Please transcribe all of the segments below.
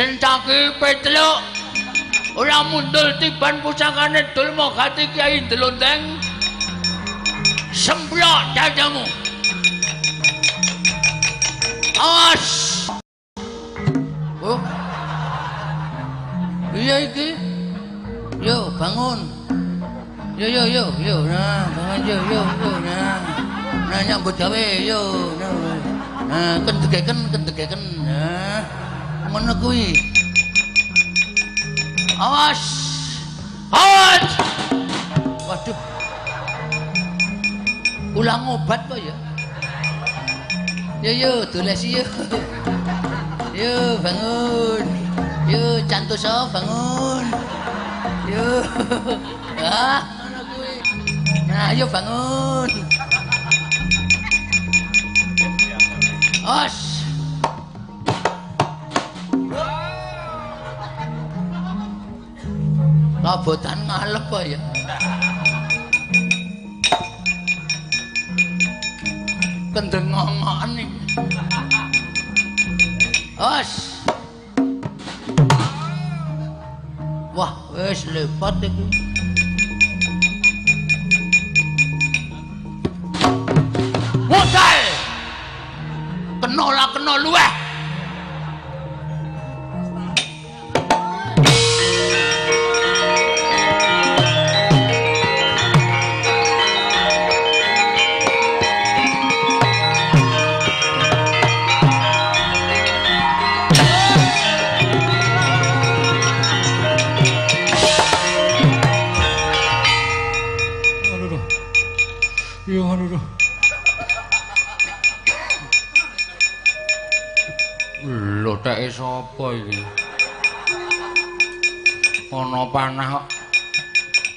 Sencaki Petruk ora mundul tiban pusakane Dulma Gati Kyai Dlondeng. Semplok dadamu. Awas. Oh. Iya iki. Yo bangun. Yo yo yo yo nah bangun yo yo yo nah. Nah nyambut gawe yo. Nah kendegeken kendegeken. Nah ngono kuwi. Awas. Awas. Waduh. Ulang obat kok ya. Yo yo dolesi yo. Yo bangun. Yo cantoso bangun. Yo. Ah, ngono kuwi. Nah, ayo bangun. Os. Kabotan ngalep kok ya. Kendengongokan iki. Os. Wah, wis lepat iki. Modal. Kena lah kena luweh. Teke sapa iki? Ana panah kok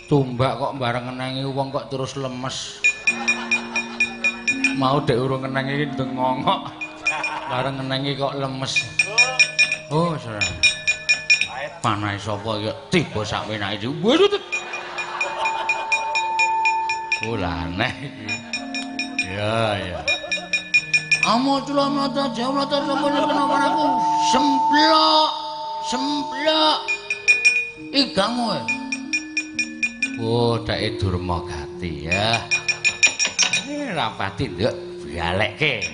tumbak kok bareng ngenengi wong kok terus lemes. Mau dek urung ngenengi iki ndengongok. Bareng ngenengi kok lemes. Oh, serang. Panahe sapa iki tiba sak wenake iki. Oh, aneh iki. Ya, ya. Amo culamata jawlata sapa kena aku semplok semplok igamu. Oh, dake Durma Gati ya. Rapati nduk balekke.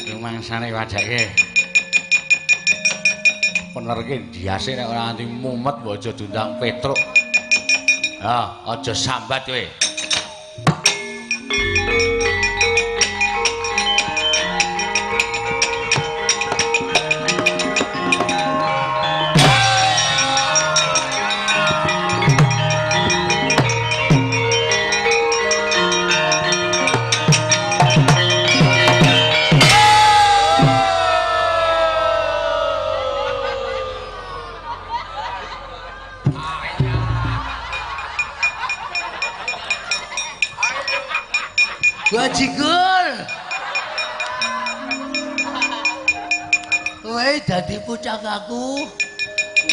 Rumangsane wajake. Penerke ndiase nek ora nganti mumet mbok aja diundang Petruk. Ah, aja sambat kowe. Bajigul. Kowe dadi pucakaku.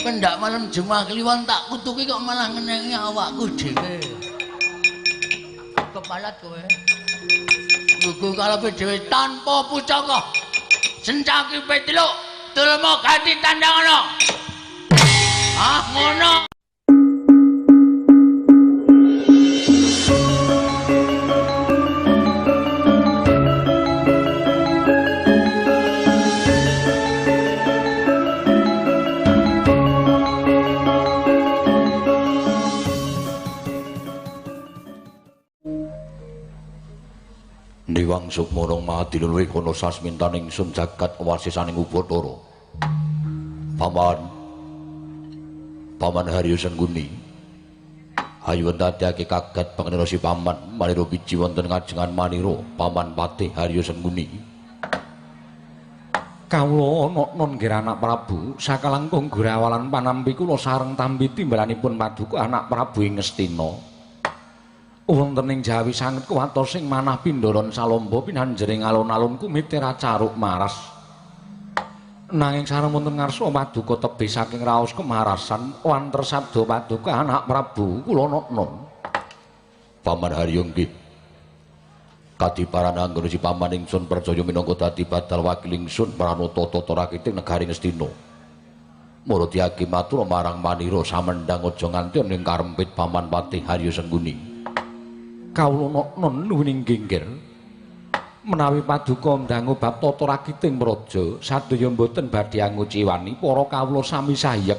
Pendak malam Jumat Kliwon tak kutuki kok malah ngenengi awakku dhewe. Kepalat kowe. Gugu karepe dhewe tanpa pucaka. Sencaki Petruk, Dulma Gati tandangana. Ah ngono. Niwang sukmana madiluluwe kono sasmintaning sun jagat wasisaning Ubathara. Paman Paman Haryo Sengguni. Hayu ndadekake kaget pangenira si paman manira biji wonten ngajengan manira Paman Patih Haryo Sengguni. Kawula ana nun nggih anak Prabu sakalangkung gurawalan panampi kula sareng tampi timbalanipun paduka anak Prabu ing Ngastina. Wonten ing Jawi sanget kuwatos sing manah pindharan salamba pinanjering alun-alun kumitera caruk maras. Nanging sareng wonten ngarsa paduka tebih saking raos kemarasan wanter sabda paduka anak Prabu kula nun. Paman Haryo nggih. Kadiparan anggon si paman ingsun percaya minangka dadi badal wakil ingsun pranata tata rakiting negari Ngastina. Murodiyake matur marang manira samendhang aja nganti ning karempit Paman Patih Haryo Sengguni. Kawula noknon nuwuning nggih. Menawi paduka ndangu bab tata rakiting praja sadaya mboten badhe anguciwani para kawula sami sayek.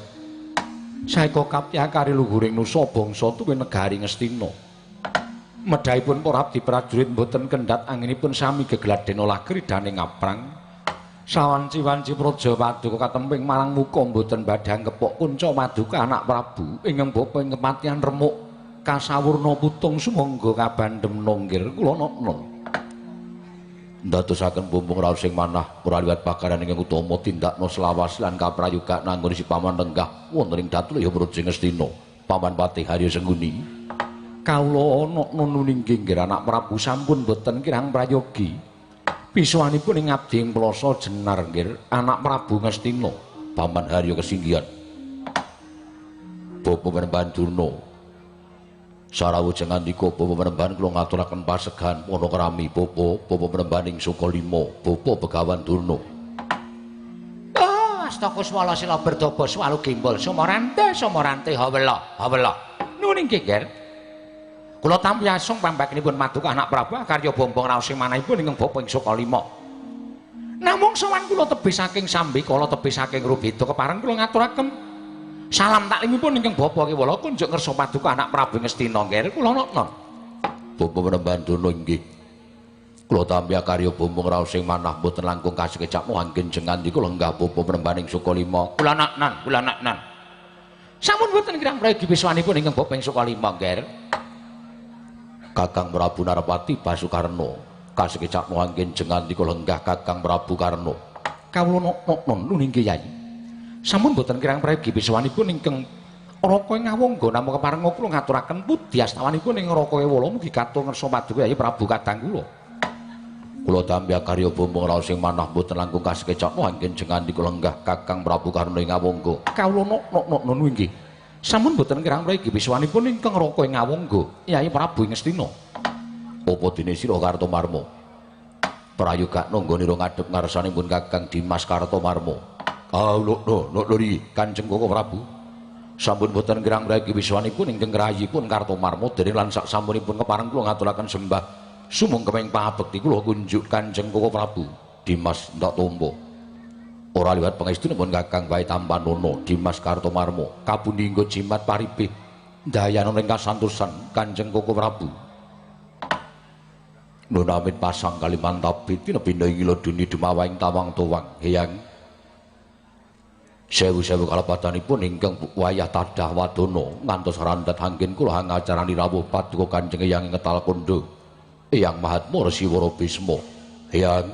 Saeka kapya kari luhuring nusa bangsa tuwin negari Ngastina. Medhahipun para abdi prajurit mboten kendhat anginipun sami gegladhen olah kridane ngaprang. Sawanci-wanci praja paduka katemping marang muka mboten badhe angkepok kunca maduka anak Prabu ingkang bapa ing kepatihan remuk kasawurna putung sumangga kabandhem nonggir kula nokno. Ndadosaken bumbung raos sing manah ora liwat pakaran ingkang utama tindakna selawas lan kaprayoga nanggon si paman lenggah wonten ing Datulaya Praja Ngastina Paman Patih Haryo Sengguni. Kawula nokno nuning nggih anak Prabu sampun boten kirang prayogi. Pisuwanipun ing abdi ing Plasa Jenar nggih anak Prabu Ngastina Paman Haryo Kesinggihan. Bapa Panembahan Durna sarawuh jengandika Bapa Panembahan kula ngaturaken pasegan panakrami bapa Bapa Panembahan ing Sukalima Bapa Begawan Durna. Ah astakuswala sila berdaba swalu gembol sumorante sumorante hawela hawela. Nuwun inggih nggih. Kula tampi asung pambakinipun maduka anak Prabu karya bombong raos sing manahipun ingkang bapa ing Sukalima. Namung sowan kula tebih saking sambikala tebih saking rubeda kepareng kula ngaturaken salam taklimipun ingkang bapa kewala kunjuk ngersa paduka anak Prabu Ngastina nggih kula nokno. Bapa Panembahan Durna inggih. Kula tampi karya bombong raos sing manah mboten langkung kasekecak anggen jengandika lenggah Bapa Panembahan ing Sukalima. Kula noknon, kula noknon. Sampun mboten kirang prayogi wiswanipun ingkang bapa ing Sukalima nggih. Kakang Prabu Narpati Basukarna kasekecak anggen jengandika lenggah Kakang Prabu Karna. Kawula noknon nuning Kyai. Sampun boten kirang prayogi piswanipun ingkang Raka Ngawangga namung keparenga kula ngaturaken pudi astawanipun ing Raka Ewala mugi katur ngersa paduka Kyai Prabu kadang kula. Kula tampi karya bombong raos sing manah boten langkung kasekecak anggen jengandika lenggah Kakang Prabu Karna ing Ngawangga. Kawula noknon inggih. Sampun boten kirang prayogi piswanipun ingkang Raka Ngawangga Kyai Prabu Ngastina. Apa dene sira Kartomarma? Prayoga nanggonira ngadhep ngarsanipun Kakang Dimas Kartomarma. Kawula noknori Kanjeng Koko Prabu. Sampun boten kirang prayogi wiswanipun ingkang rayipun Kartomarma dening lan sak sampunipun kepareng kula ngaturaken sembah sumangga pangabekti kula kunjuk Kanjeng Koko Prabu. Dimas ndak tompo. Ora liwat pangestunipun Kakang wae Tampanana Dimas Kartomarma kapundi nggo jimat paripih ndayana ing kasantosan Kanjeng Koko Prabu. Nun amit pasang Kalimantabi tinebina ing laduni dumawahing tawang tuwang Hyang sewu-sewu kalepatanipun ingkang wayah tadah wadana ngantos randhat anggen kula hangacarani rawuh paduka Kanjeng Hyang Ngetal Kandha Hyang Mahatma Resi Wara Bisma. Hyang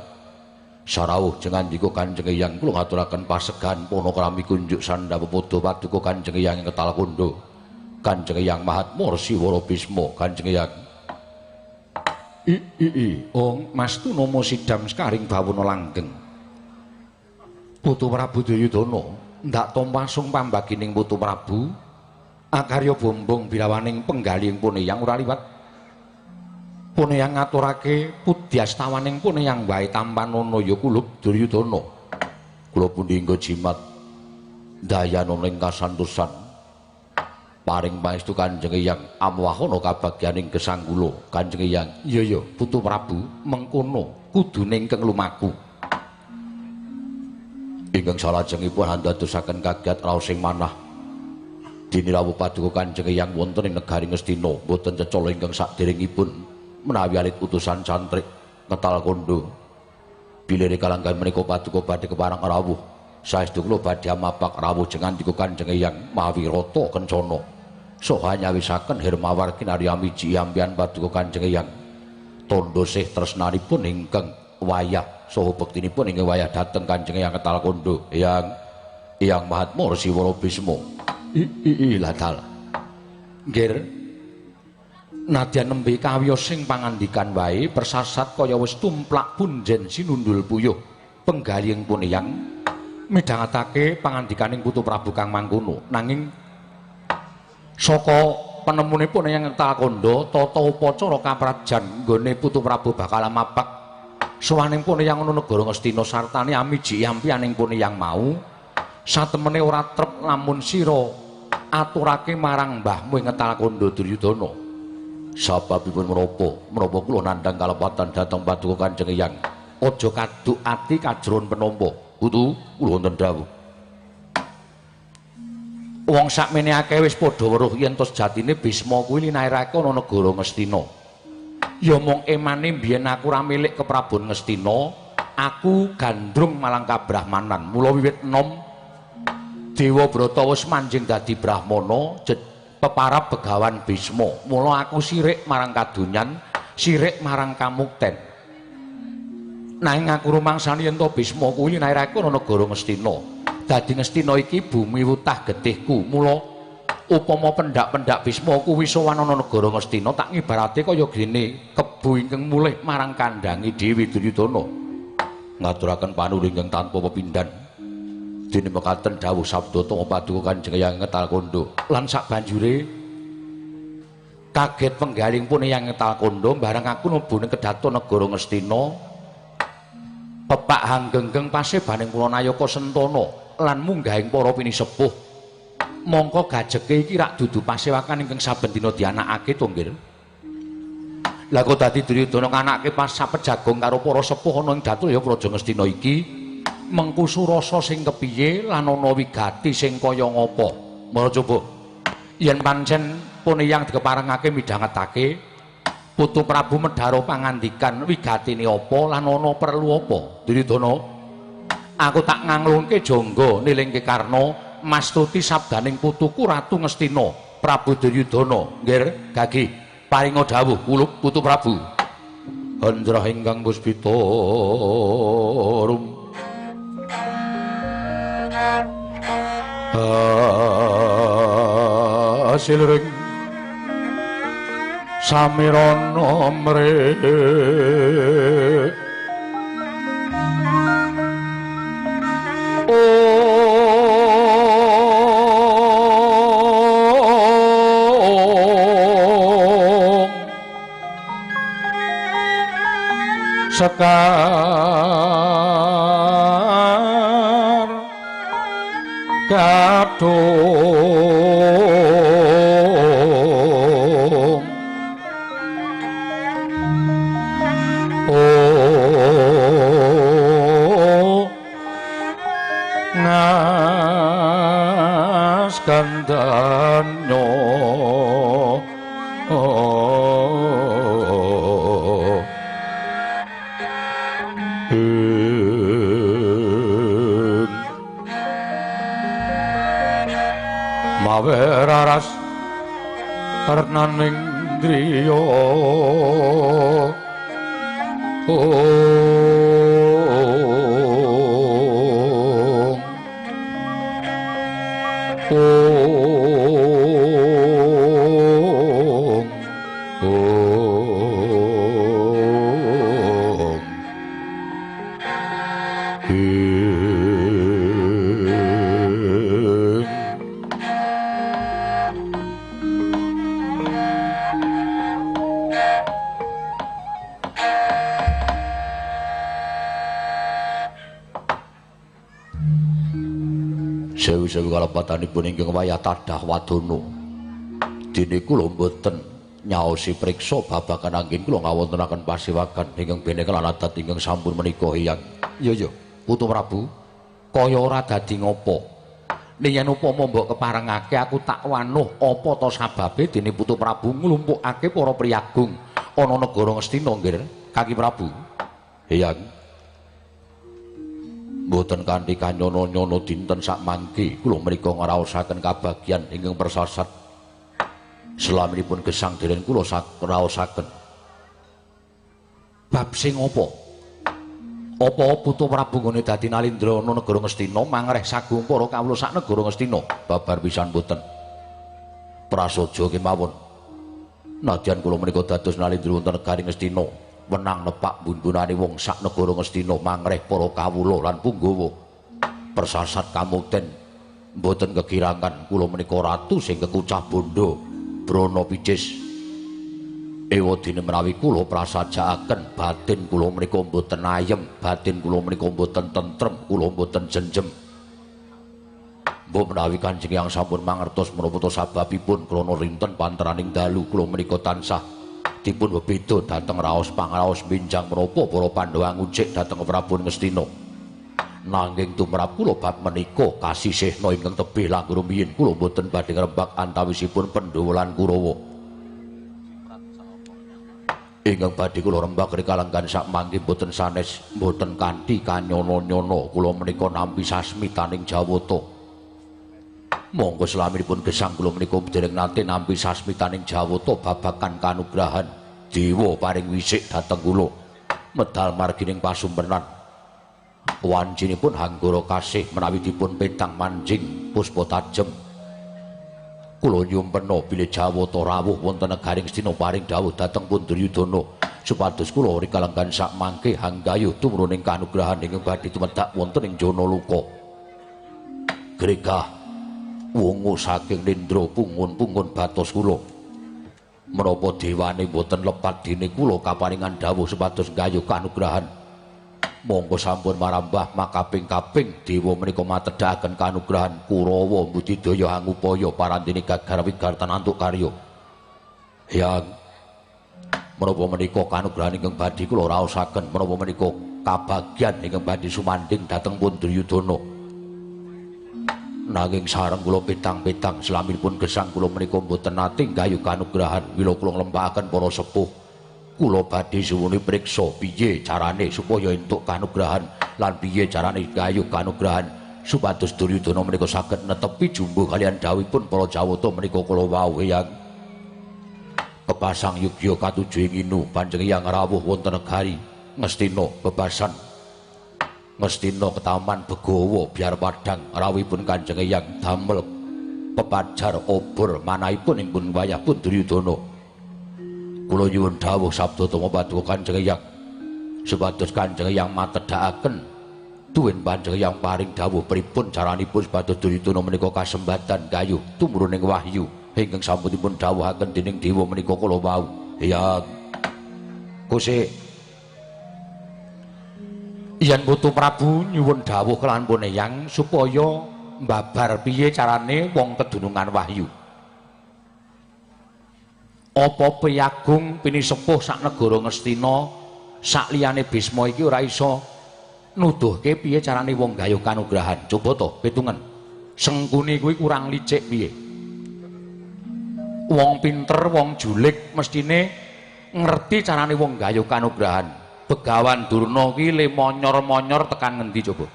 sarawuh jengandika Kanjeng Hyang kula ngaturaken pasegan panakrami kunjuk sandha pepodo paduka Kanjeng Hyang Ngetal Kandha Kanjeng Hyang Mahatma Resi Wara Bisma. Kanjeng Hyang I i i ong Mas Tunama sidam sekaring bawana langgeng. Putu Prabu Duryudana ndak tampa asung pambagining Putu Prabu akarya bombong birawaning penggalih Puneyang ora liwat Puneyang ngaturake pudyastawaning Puneyang wae Tampanana ya kulup Duryudana. Kula pundi nggo jimat ndayana ing kasantosan paring pangestu Kanjeng Hyang amwahana kabagyaning gesang kula Kanjeng Hyang. Iya ya Putu Prabu mengkono kudune ingkang lumaku. Ingkang salajengipun andadosaken kagiat raos sing manah dene rawuh paduka Kanjeng Hyang wonten ing negari Ngastina boten cecala ingkang saderengipun menawi alit utusan cantrik Ngetal Kandha bilih kalanggan menika paduka badhe kepareng rawuh saestu kula badhe amapak rawuh jengandika Kanjeng Hyang mawi rata kencana saha nyawisaken Hermawar kinarya miji ampian paduka Kanjeng Hyang tandha sih tresnanipun ingkang wayah saha bektinipun ingkang wayah dhateng Kanjeng Hyang Ngetal Kandha Hyang Hyang Mahatma Resi Wara Bisma. I i ladal nggih nadyan nembe kawiyos sing pangandikan wae persasat kaya wis tumplak punjen sinundul puyuh penggalihing Puneyang midhangetake pangandikaning Putu Prabu kang mangkono nanging saka penemune Puneyang Ngetal Kandha tata upacara kaprajan nggone Putu Prabu bakal mapak sowaning Puneyang ana negara Ngastina sartane amiji ampianing Puneyang mau Satemene ora trep lamun sira aturake marang mbahmu ing Ngetal Kandha Duryudana. Sababipun menapa? Menapa kula nandhang kalepatan dhateng paduka Kanjeng Eyang? Aja kaduk ati kajron penampa. Putu, kula wonten dawuh. Wong sakmene akeh wis padha weruh yen to sejatine Bisma kuwi linairake ana negara Ngastina. Ya mung emane biyen aku ora milik keprabon Ngastina, aku gandrung malang kabrahmanan. Mula wiwit enom Dewa Brata wis manjing dadi brahmana, peparab Begawan Bisma. Mula aku sirik marang kadonyan, sirik marang kamukten. Nanging aku rumangsani yen to Bisma kuwi linairake ana negara Ngastina. Dadi Ngastina iki bumi wutah getihku. Mula upama pendak-pendak Bisma kuwi sowan ana negara Ngastina, tak ngibarate kaya gene kebo ingkang mulih marang kandhange dhewe Duryudana. Ngaturaken panuwun ingkang tanpa pepindhan. Dene mekaten dawuh sabda tama paduka Kanjeng Eyang Ngetal Kandha. Lan sakbanjure kaget penggaling pun Eyang Ngetal Kandha bareng aku mlebu ning kedaton negara Ngastina. Pepak hanggengggeng pasebaning kula nayaka Sentana lan munggahing para pinisepuh. Mongko gajeke iki rak dudu pasewakan ingkang saben dina dianakake to nggih. Lah kok dadi Duryudana nganake pas sapejagong karo para sepuh ana ing datul ya Praja Ngastina iki mengku surasa sing kepiye lan ana wigati sing kaya ngapa. Mara coba yen pancen pun Eyang dikeparengake midhangetake Putu Prabu medharo pangandikan wigatine apa lan ana perlu apa. Duryudana, aku tak nganglungke jangga nilingke Karna mastuti sabdaning putuku Ratu Ngastina Prabu Duryudana. Nggih, Gagi, paringa dawuh kula Putu Prabu. Hendra ingkang puspita rum asilring samirana mre sekar kadung oh ngas kandanyo mawe raras karnaning driya ong ong ong sewu-sewu kalepatanipun ingkang wayah tadah wadana. Dene kula mboten nyaosi priksa babagan anggen kula ngawontenaken pasewakan ingkang bene lan adat ingkang sampun menika Hyang. Iya iya, Putu Prabu, kaya ora dadi ngopo. Ning yen upama mbok keparengake aku tak wanuh apa to sababe dene Putu Prabu nglumpukake para priyagung ana negara Ngastina nggih, Kaki Prabu. Hyang, mboten kanthi kanyono-nyono dinten sakmangke kula menika ngraosaken kabagyan ingkang persasat. Selaminipun gesang deren kula raosaken. Bab sing apa? Apa Putu Prabu nggone dadi nalindra ana negara Ngastina mangreh sagung para kawula sak negara Ngastina? Babar pisan mboten. Prasaja kemawon. Nadyan kula menika dados nalindra wonten negari Ngastina, wenang nepak bun-bunane wong sak negara Ngastina mangreh para kawula lan punggawa. Persasat kamukten mboten kekirangan kula menika ratu sing kekucah bondo Brana Picis. Ewadene menawi kula prasajakaken batin kula menika mboten ayem, batin kula menika mboten tentrem, kula mboten jenjem. Mbok menawi Kanjeng Hyang sampun mangertos menapa to sababipun krana rinten panteraning dalu kula menika tansah dipun bebeda dhateng raos pangraos minjang menapa para Pandhawa ngucik dhateng Prabu Ngastina. Nanging tumrap kula bab menika kasisihna ingkang tebih langkung rumiyin kula boten badhe ngrembak antawisipun Pandhawa lan Kurawa. Ingkang badhe kula rembak rikalenggan sak mangke boten sanes boten kanthi kanyono-nyono kula menika nampi sasmitaning Jawata. Monggo selaminipun gesang kula menika dereng nate nampi sasmitaning Jawata babagan kanugrahan dewa paring wisik dhateng kula medal margining pasumpenan. Wancinipun hanggara kasih menawi dipun petang manjing puspa tajem. Kula nyumpena bilih Jawata rawuh wonten negaring Ngastina paring dawuh dhateng pun Duryudana supados kula rikalenggan sak mangke hanggayuh tumruning kanugrahan ingkang badhe tumedhak wonten ing Janaloka. Gregah wungu saking nindra pungun-pungun batos kula. Menapa dewane boten lepat dene kula kaparingan dawuh supados nggayuh kanugrahan. Monggo sampun marambah makaping-kaping dewa menika matedhakaken kanugrahan Kurawa mbudidaya angupaya parandene gagar wigartan antuk karya. Hyang, menapa menika kanugrahan ingkang badhe kula raosaken, menapa menika kabagyan ingkang badhe sumandhing dhateng pun Duryudana. Nanging sareng kula petang-petang selaminipun gesang kula menika mboten nate nggayuh kanugrahan mila kula nglembakaken para sepuh. Kula badhe suwuni priksa piye carane supaya entuk kanugrahan lan piye carane gayuh kanugrahan supados Duryudana menika saged netepi jumbuh kaliyan dawuhipun para Jawata menika kula wau. Hyang, kepasang yugya katuju ing inu panjenengan Hyang rawuh wonten negari Ngastina bebasan Ngastina ketaman Begawa biar padhang rawuhipun Kanjeng Hyang damel pepajar obor manahipun ing pun wayah pun Duryudana. Kula nyuwun dawuh sabda tama paduka Kanjeng Hyang supados Kanjeng Hyang matedhakaken tuwin panjenengan Hyang paring dawuh pripun caranipun supados Duryudana menika kasembatan gayuh tumruning wahyu ingkang sampunipun dawuhaken dening dewa menika kala wau. Hyang, Gusti yen Putu Prabu nyuwun dawuh kelawan pun Hyang supaya mbabar piye carane wong kedunungan wahyu. Apa piyagung pinisepuh sak negara Ngastina sak liyane Bisma iki ora iso nuduhke piye carane wong gayuh kanugrahan. Coba to pitungen. Sengkuni kuwi kurang licik piye? Wong pinter, wong julik mestine ngerti carane wong gayuh kanugrahan. Begawan Durna ki le monyor-monyor tekan ngendi coba?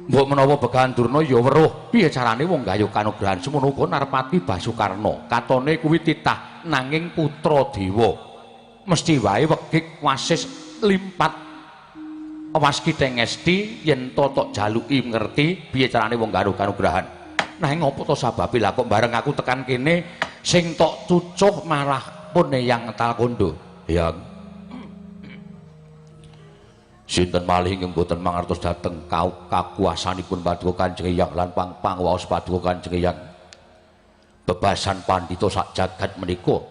Mbok menawa Begawan Durna ya weruh piye carane wong gayuh kanugrahan. Semono uga Narpati Basukarna katone kuwi titah nanging putra dewa mesti wae wegik wasis limpat waskita ngesti yen to tok jaluki ngerti piye carane wong gayuh kanugrahan. Nanging apa to sababe lah kok bareng aku tekan kene sing tok cucuh malah pun Hyang Talkondo. Hyang, sinten malih ingkang boten mangertos dhateng kakuwasanipun paduka Kanjeng Hyang lan pangwaos paduka Kanjeng Hyang. Bebasan pandhita sak jagat menika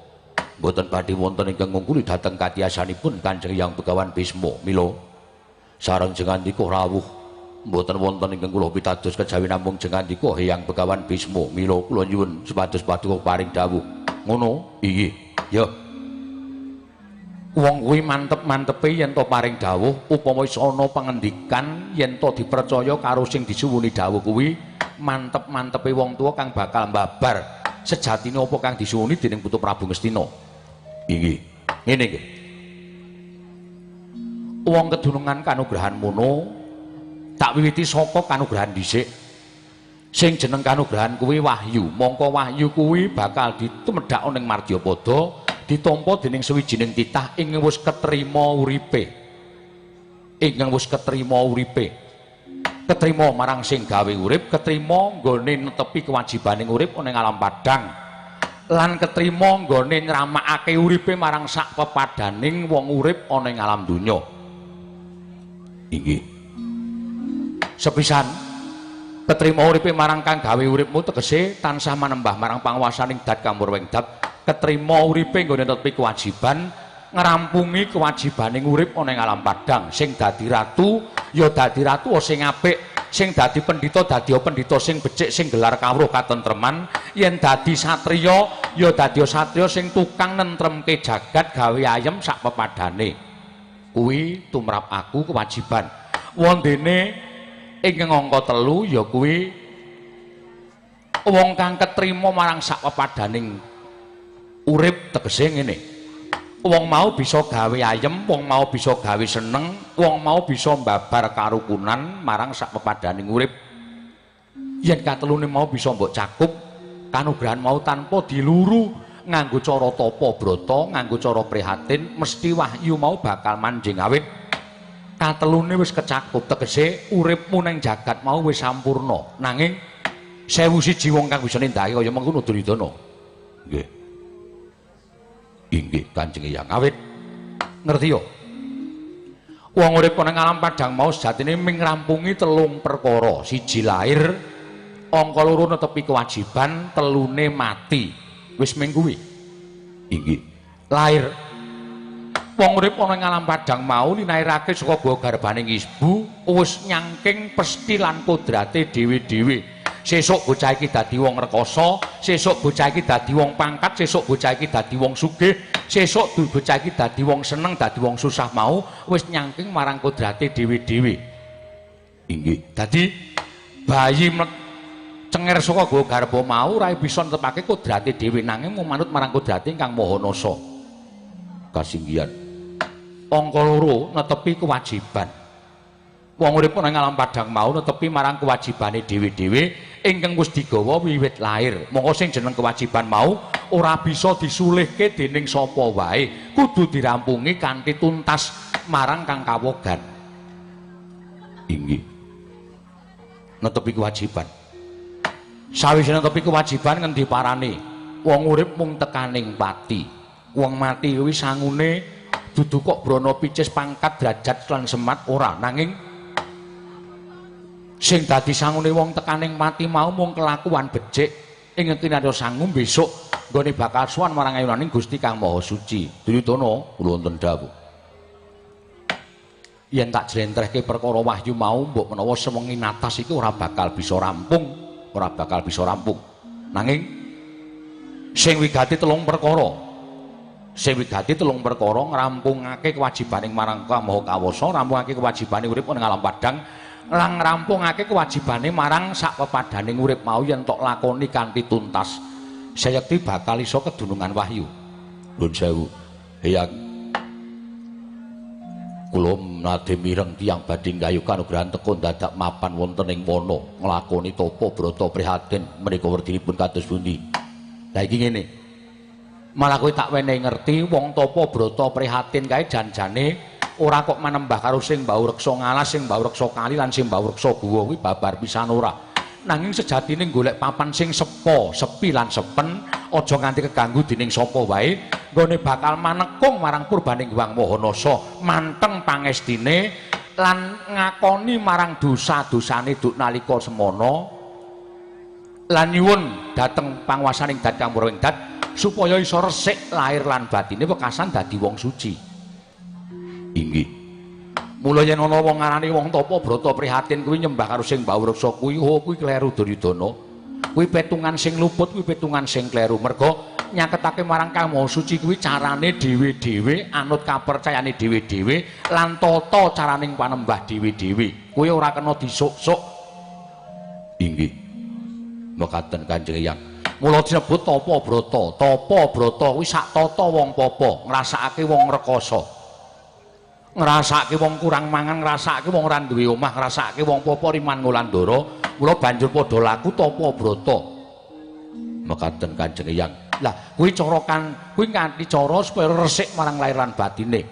boten badhe wonten ingkang ngungkuli dhateng katiyasanipun Kanjeng Hyang Begawan Bisma. Mila sareng jengandika rawuh mboten wonten ingkang kula pitados kejawi namung jengandika Hyang Begawan Bisma. Mila kula nyuwun supados paduka paring dawuh. Ngono? Inggih. Ya. Wong kuwi mantep-mantepe yen to paring dawuh upama wis ana pangendikan yen to dipercaya karo sing disuwuni dawuh kuwi mantep-mantepe wong tuwa kang bakal mbabar sejatine apa kang disuwuni dening Putu Prabu Ngastina. Inggih. Ngene nggih. Wong kedunungan kanugrahan mono tak wiwiti saka kanugrahan dhisik. Sing jeneng kanugrahan kuwi wahyu. Mongko wahyu kuwi bakal ditumedhak ning Mardyapada ditampa dening sawijining titah ingkang wis ketrima uripe. Ingkang wis ketrima uripe. Ketrima marang sing gawe urip, ketrima nggone netepi kewajibaning urip ning alam padhang. Lan ketrima nggone ngramakake uripe marang sak pepadaning wong urip ana ing alam donya. Inggih. Sepisan ketrima uripe marang kang gawe uripmu tegese tansah manembah marang panguwasaning dat kamurwing dat. Ketrima uripe nggone netepi kewajiban ngrampungi kewajibaning urip ana ing alam padhang. Sing dadi ratu ya dadi ratu sing apik, Sing dadi pendhita dadi pendhita sing becik sing gelar kawruh katentreman, yen dadi satriya ya dadi satriya sing tukang nentremke jagat gawe ayem sak pepadane. Kuwi tumrap aku kewajiban. Wondene ingkang angka 3 ya kuwi wong kang ketrima marang sak pepadaning urip, tegese ngene. Wong mau bisa gawe ayem, wong mau bisa gawe seneng, wong mau bisa mbabar karukunan marang sak pepadaning urip. Yen katelune mau bisa mbok cakup, kanugrahan mau tanpa diluru nganggo cara tapa brata, nganggo cara prihatin, mesti wahyu mau bakal manjing awit. Katelune wis kecakup, tegese uripmu nang jagat mau wis sampurna. Nanging 1001 wong kang bisa nindakake kaya mengkono Duryudana. Nggih. Inggih Kanjeng Hyang. Awit ngerti yo. Wong urip nang alam padhang mau sejatine ming ngrampungi 3 perkara. Siji lahir, angka 2 netepi kewajiban, telune mati. Wis ming kuwi. Inggih. Lahir. Wong urip ana ing alam padhang mau linairake saka gua garbaning ibu wis nyangking pesti lan kodrate dhewe-dhewe. Sesuk bocah iki dadi wong rekoso, sesuk bocah iki dadi wong pangkat, sesuk bocah iki dadi wong sugih, sesuk bocah iki dadi wong seneng, dadi wong susah mau wis nyangking marang kodrate dhewe-dhewe. Inggih. Dadi bayi cenger saka gua garba mau ora bisa netepake kodrate dhewe, nanging mung manut marang kodrate ingkang Maha Nasa. Kasinggihan. Angka 2 netepi kewajiban. Wong urip nang alam padhang mau netepi marang kewajibane dhewe-dhewe ingkang wis digawa wiwit lahir. Mongko sing jeneng kewajiban mau ora bisa disulihke dening sapa wae, kudu dirampungi kanthi tuntas marang kang kawogan. Inggih. Netepi kewajiban. Sawise netepi kewajiban ngendi parane? Wong urip mung tekaning pati. Wong mati kuwi sangune dudu kok brana picis pangkat derajat lan semat ora, nanging sing dadi sangune wong tekaning mati mau mung kelakuan becik ing ngerti sangu besok nggone bakal sowan marang ayunaning Gusti Kang Maha Suci. Duryudana kula wonten dawuh. Yen tak jlentrehke perkara wahyu mau mbok menawa sewengi natas iki ora bakal bisa rampung, ora bakal bisa rampung. Nanging sing wigati 3 perkara. Sing wigati 3 perkara ngrampungake kewajibaning marang Kang Maha Kawasa, rampungake kewajibane urip nang alam padhang, lan ngrampungake kewajibane marang sak pepadaning urip mau yen tok lakoni kanthi tuntas, sayekti bakal iso kedunungan wahyu. Nuwun sewu. Hyang, kula nate mireng tiyang badhe nggayuh kanugrahan teka dadak mapan wonten ing wana nglakoni tapa brata prihatin menika werdinipun kados pundi? Lah iki ngene. Malah kowe tak wenehi ngerti wong tapa brata prihatin kae janjane ora kok manembah karo sing mbau reksa ngalas, sing mbau reksa kali lan sing mbau reksa guwa kuwi babar pisan ora. Nanging sejatine golek papan sing sepo, sepi lan sepen, aja nganti keganggu dening sapa wae, nggone bakal manekung marang purbaning Hyang Maha Nasa, manteng pangestine lan ngakoni marang dosa-dosane duk nalika semana lan nyuwun dhateng panguwasaning Dat Kang Purwing Dat supaya iso resik lahir lan batine wekasan dadi wong suci. Inggih. Mula yen ana wong ngarani wong tapa brata prihatin kuwi nyembah karo sing mbau reksa kuwi, oh kuwi kleru Duryudana. Kuwi petungan sing luput, kuwi petungan sing kleru. Merga nyaketake marang Kang Maha Suci kuwi carane dhewe-dhewe, anut kapercayane dhewe-dhewe lan tata caraning panembah dhewe-dhewe. Kuwi ora kena disuk-suk. Inggih. Mekaten Kanjeng Hyang. Mula disebut tapa brata. Tapa brata kuwi sak tata wong papa, ngrasakake wong rekoso. Ngrasake wong kurang mangan, ngrasake wong ora duwe omah, ngrasake wong papa riman ngulandara. Mula banjur padha laku tapa brata. Mekaten Kanjeng Hyang. Lah kuwi cara kan kuwi kanthi cara supaya resik marang lahir lan batine.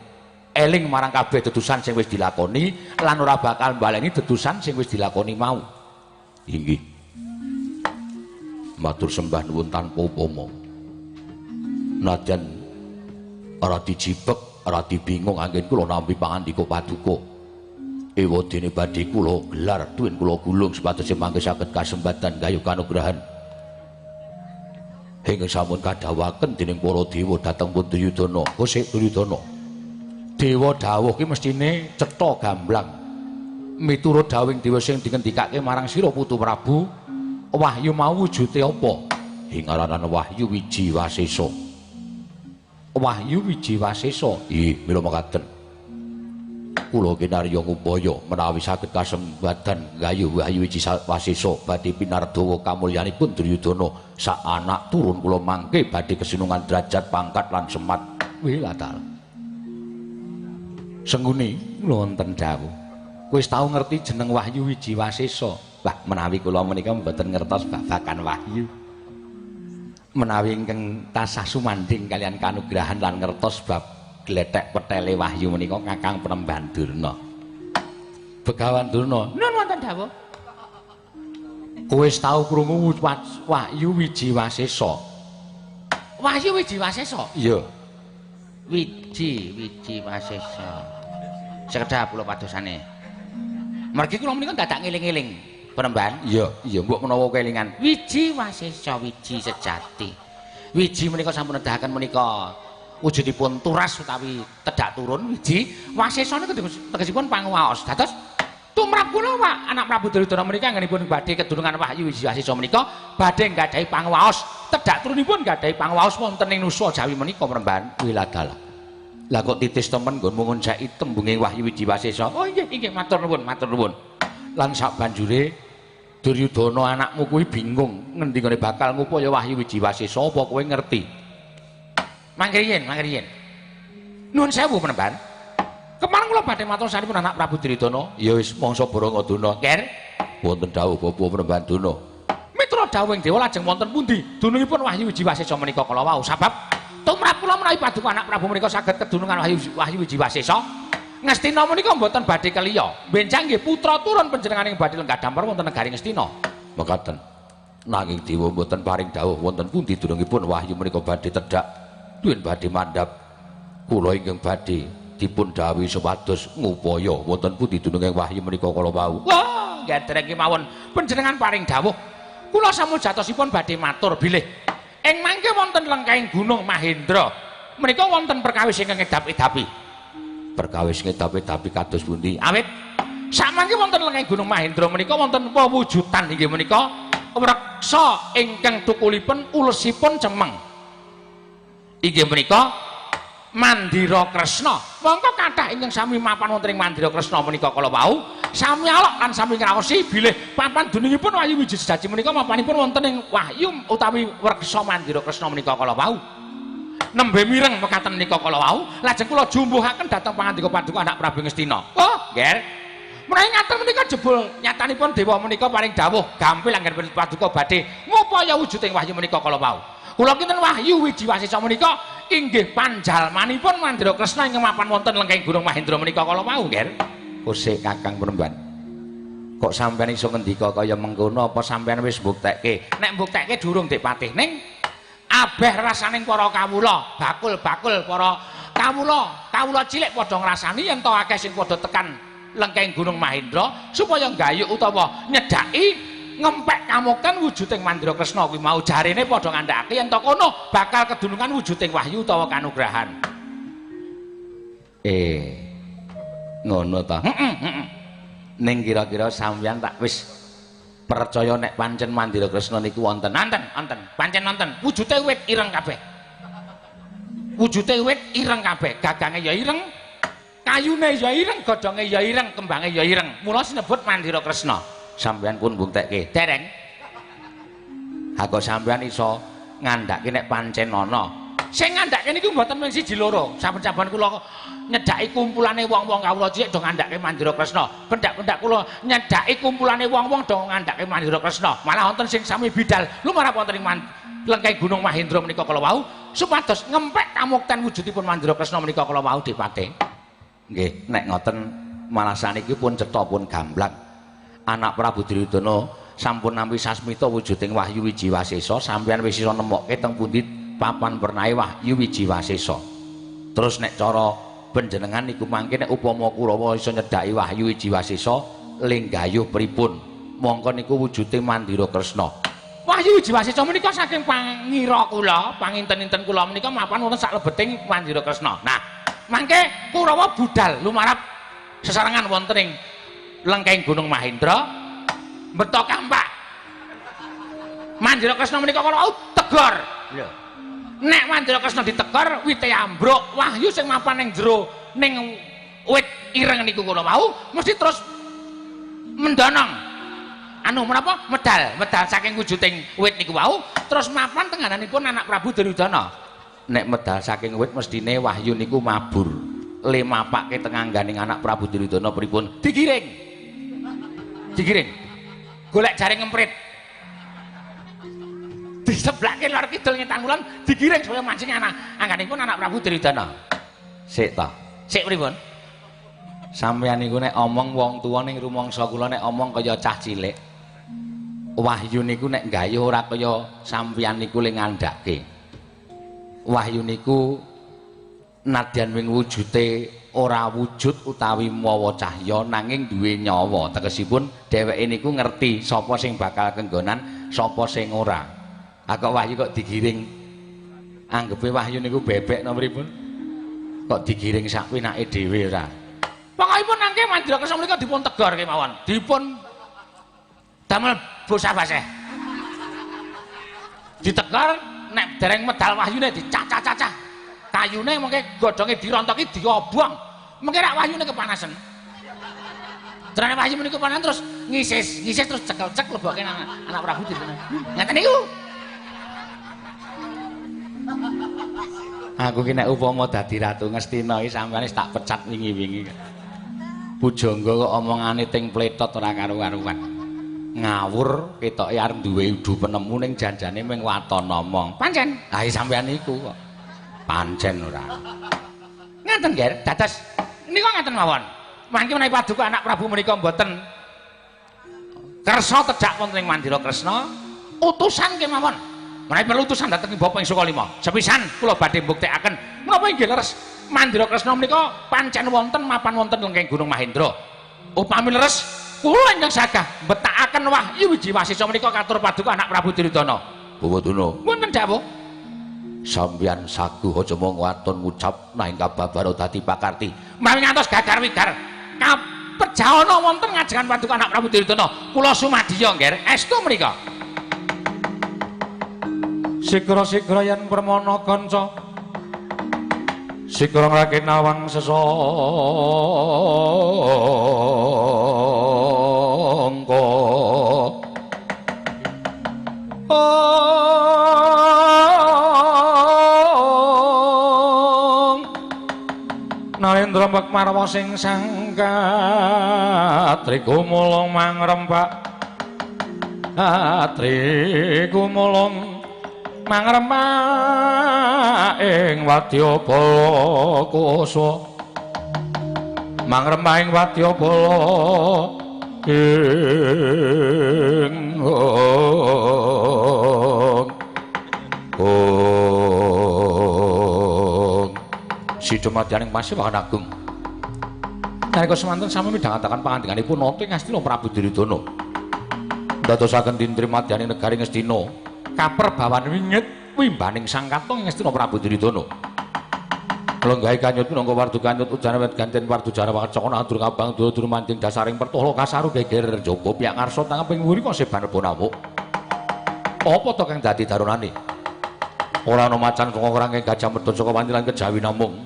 Eling marang kabeh dedusan sing wis dilakoni lan ora bakal mbaleni dedusan sing wis dilakoni mau. Inggih. Matur sembah nuwun tanpa upama. Nadyan ora dijibeg, ora dibingung anggen kula nampi pangandika paduka. Ewa dene badhe kula gelar tuwin kula gulung supados mangke saged kasempatan gayuh kanugrahan. Ingkang sampun kadhawuhaken dening para dewa dhateng pun Duryudana. Kosik Duryudana. Dewa dawuh ki mestine cetha gamblang. Miturut dawuhing dewa sing dingendikake marang sira Putu Prabu, wahyu mau wujude apa? Ing aranan Wahyu Wiji Wasesa. Wahyu Wiji Wasesa. Ih, mila mekaten. Kula kinarya ngupaya menawi saged kasembadan gayuh Wahyu Wiji Wasesa badhe pinardawa kamulyanipun Duryudana sak anak turun kula mangke badhe kesinungan derajat pangkat lan semat. Wilatal. Sengguni wonten dawuh. Wis tau ngerti jeneng Wahyu Wiji Wasesa? Wah, menawi kula menika mboten ngertos babagan wahyu. Menawi ingkang tasah sumandhing kalian kanugrahan lan ngertos bab glethek petele wahyu menika Kakang Penemban Durna. Begawan Durna, nun wonten dawuh. Kowe wis tau krungu Wahyu Wiji Wasesa? Wahyu Wiji Wasesa? Iya. Wiji Wiji Wasesa. Sekedhap kula padosane. Mergi kula menika dadak ngeling-eling Penemban. Iya, iya, mbok menawa kelingan. Wiji Wasesa wiji sejati. Wiji menika sampun nedahaken menika wujudipun turas utawi tedhak turun. Wiji Wasesa niku tegesipun panguwaos. Dados tumrap kula Pak, anak Prabu Duryudana menika anggenipun badhe kedunungan Wahyu Wiji Wasesa menika badhe nggadahi panguwaos. Tedhak turunipun nggadahi panguwaos wonten ing Nusa Jawi menika Penemban. Wiladalah. Lah kok titis temen nggonmu ngonceki tembunge Wahyu Wiji Wasesa. Oh inggih, inggih, matur nuwun, matur nuwun. Lan sabanjure Duryudana anakmu kuwi bingung ngendi nggone bakal ngupaya Wahyu Wiji Wasesa, apa kowe ngerti? Mangke riyin, mangke riyin. Nuwun sewu Penemban. Kemarin kula badhe matur sanipun anak Prabu Duryudana. Ya wis mangsa Barangadana. Ger, wonten dawuh Bapak Penemban Durna. Miturut dawuhing dewa lajeng wonten pundi dunungipun Wahyu Wiji Wasesa menika kala wau sabab tumrap kula menawi paduka anak Prabu menika saged kedunungan Wahyu Wiji Wasesa. Ngastina menika mboten badhe keliya. Benjang nggih putra turun panjenenganing badhe lenggah damar wonten negari Ngastina. Mekaten. Nanging dewa mboten paring dawuh wonten pundi dunungipun wahyu menika badhe tedhak duwen badhe mandhap. Kula ingkang badhe dipun dawuhi supados ngupaya wonten pundi dununge wahyu menika kala wau. Wah, nggih mawon panjenengan paring dawuh. Kula sampun jatosipun badhe matur bilih ing mangke wonten lengkahing Gunung Mahendra menika wonten perkawis ingkang ngedap-edapi. Perkawis ngedap-edapi kados pundi? Awit samangke wonten lengkahing Gunung Mahendra menika wonten pewujudan inggih menika wreksa ingkang tukulipun ulesipun cemeng. Inggih menika Mandira Kresna. Mongko kathah ingkang sami mapan wonten ing Mandira Kresna menika kala wau sami alok lan sami ngraosi bilih papan dunungipun Wahyu Wiji Sejaji menika mapanipun wonten ing wahyu utawi wreksa Mandira Kresna menika kala wau. Nembe mireng mekaten menika kala wau lajeng kula jumbuhaken dhateng pangandika paduka anak Prabu Ngastina. Oh, nggih. Menawi ngaten menika jebul nyatanipun dewa menika paring dawuh gampil anggen paduka badhe ngupaya wujuding wahyu menika kala wau. Kula kinten Wahyu Wiji Wasesa menika inggih panjalmanipun Mandira Kresna ingkang mapan wonten lengkahing Gunung Mahendra menika kala wau, nggih. Kosek Kakang Penemban. Kok sampeyan iso ngendika kaya mengkono apa sampeyan wis mbuktekke? Nek mbuktekke durung Dik Patih ning abeh rasaning para kawula, bakul-bakul para kawula, kawula cilik padha ngrasani yen to akeh sing padha tekan lengkahing Gunung Mahendra supaya nggayuk utawa nyedhaki ngempek kamukan wujuding Mandira Kresna kuwi mau jarene padha ngandhakake yen to kono bakal kedunungan wujuding wahyu utawa kanugrahan. Ngono ta. Heeh. Ning kira-kira sampeyan tak wis percaya nek pancen Mandira Kresna niku wonten. Wonten, wonten. Pancen wonten. Wujude wit ireng kabeh. Wujude wit ireng kabeh, gagange ya ireng, kayune ya ireng, godhonge ya ireng, kembange ya ireng. Mula sinebut Mandira Kresna. Sampeyan pun mbuktekke. Dereng. Ha kok sampeyan iso ngandhake nek pancen ana. Sing ngandhake niku mboten mung siji loro. Saben-saben kula nyedhaki kumpulane wong-wong kawula cilik do ngandhake Mandira Kresna. Pendak-pendak kula nyedhaki kumpulane wong-wong do ngandhake Mandira Kresna. Malah wonten sing sami bidal lumarap wonten ing lengkahing Gunung Mahendra menika kala wau supados ngempek kamukten wujudipun Mandira Kresna menika kala wau Dipate. Nggih, nek ngoten malah saniki pun cetha pun gamblang. Anak Prabu Duryudana sampun nampi sasmita wujuding Wahyu Wiji Wasesa, sampeyan wis iso nemokke teng pundi papan pernahe Wahyu Wiji Wasesa. Terus nek cara panjenengan niku mangke nek upama Kurawa iso nyedhaki Wahyu Wiji Wasesa linggayuh pripun? Mongko niku wujude Mandira Kresna. Wahyu Wiji Wasesa menika saking pangira kula, panginten-inten kula menika mapan wonten saklebeting Mandira Kresna. Nah, mangke Kurawa budal lumarap sesarengan wonten ing lengkeng Gunung Mahendra beto kampak. Mandira Kresna menika kala wau tegor. Lho. Nek Mandira Kresna ditegor wite ambruk, wahyu sing mapan ning jero ning wit ireng niku kala wau mesti terus mendonong. Anu menapa? Medal, medal saking wujuding wit niku wau terus mapan tenggananipun anak Prabu Duryudana. Nek medal saking wit mestine wahyu niku mabur. Le mapake teng angganing anak Prabu Duryudana pripun? Digiring. Digiring. Golek jaring ngemprit. Diseblake lor kidul ngetan kulon digiring supaya mancing anak angganipun anak Prabu Duryudana. Sik ta. Sik pripun? Sampeyan niku nek omong wong tuwa ning rumangsa kula nek omong kaya cah cilik. Wahyu niku nek gayuh ora kaya sampeyan niku le ngandhake. Wahyu niku nadyan wing wujute ora wujud utawi mawa cahya nanging duwe nyawa. Tegesipun dheweke niku ngerti sapa sing bakal kenggonan, sapa sing ora. Ah kok wahyu kok digiring. Anggepe wahyu niku bebek napa pripun? Kok digiring sak penake dhewe ora. Pokokipun nangke Mandira Kresna menika dipun tegor kemawon. Dipun damel bosah baseh. Ditegor nek dereng medal wahyune dicacah-cacah. Kayune mengke godhonge dirontoki diobong. Mengke rak wahyune kepanasan. Terane wahyu menika kepanasan terus ngisis, ngisis terus cekel-cek leboke nang anak Prabu Duryudana. Ngaten niku. Aku ki nek upama dadi ratu Ngastina iki sampeyan wis tak pecat wingi-wingi. Pujangga kok omongane ting pletot ora karu-karuan. Ngawur ketoke arep duwe udu penemu ning janjane mung waton omong. Pancen. Ha sampeyan niku kok. Pancen ora. Ngaten, Ger. Dados nika ngaten mawon. Mangke menawi paduka anak Prabu menika mboten kersa tejak wonten ing Mandira Kresna, utusan kemawon. Menawi perlu utusan dhateng Bapak ing Sukalima. Sepisan kula badhe mbuktekaken menapa inggih leres Mandira Kresna menika pancen wonten mapan wonten lengkeng Gunung Mahendra. Upami leres kula ingkang sagah mbetakaken wahyu wiji wasisa menika katur paduka anak Prabu Duryudana. Bawadana. Wonten dawuh. Sampeyan saguh aja mung waton ngucap nanging kababara dadi pakarti. Menawi ngantos gagar wigar kapejahana wonten ngajengan paduka anak Prabu Duryudana. Kula sumadya, Ngger. Estu menika. Sigra-sigra yen permana kanca sigra ngrake nawang sesangka Narendra mbek marwa sing sangkat trikumulung mangrempak trikumulung mangrempak ing wadyabala kusa mangrempak ing wadyabala ing sida madyaning Pasewahan Agung. Nalika semanten sami midhangetaken pangandikanipun nata ing Ngastina Prabu Duryudana. Ndadosaken dintri madyaning negari Ngastina kaperbawan wingit wimbaning sang katong Ngastina Prabu Duryudana. Lenggahe kanyut minangka wardu kanyut ujana wet ganten wardu jara wacana atur kabang dudur manting dasaring pertolo kasaru geger jaba piyak ngarsa tangeping wuri kok seban bonamuk. Apa to kang dadi darunane? Ora ana macan saka kerangkeng gajah medhot saka wantilan kejawi namung.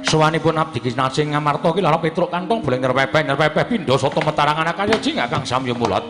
Suwanipun abdi kinasih Ngamarta ki lara Petruk kantong boleh nyrepepeh pindha sata metarangan kaya jingak kang samya mulat.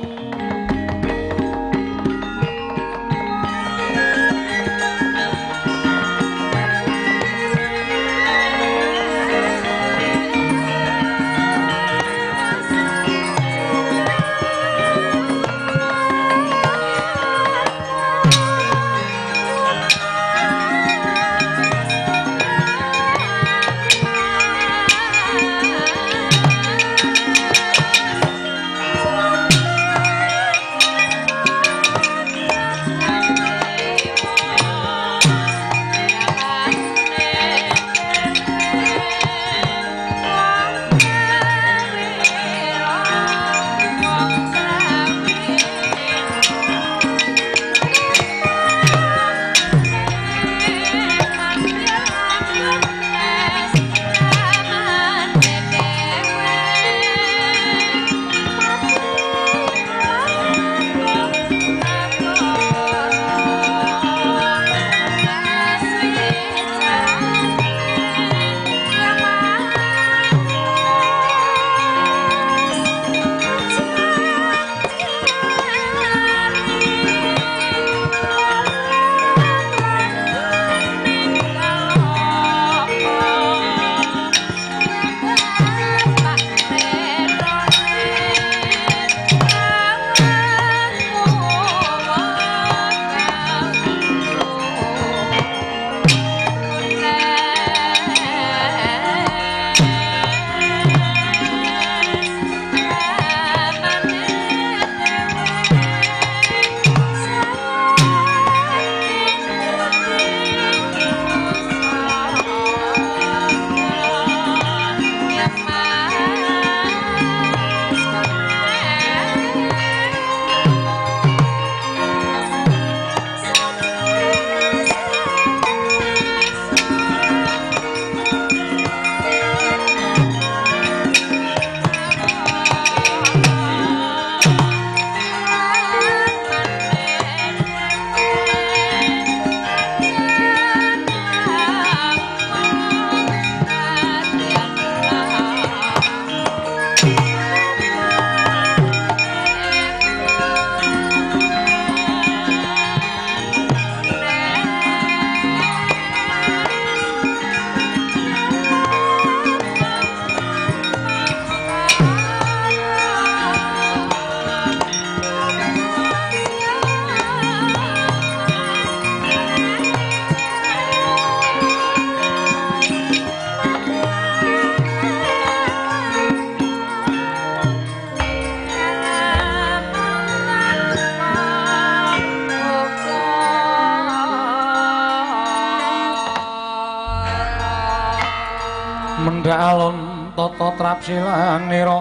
Tumungga alun tata trapsilanira.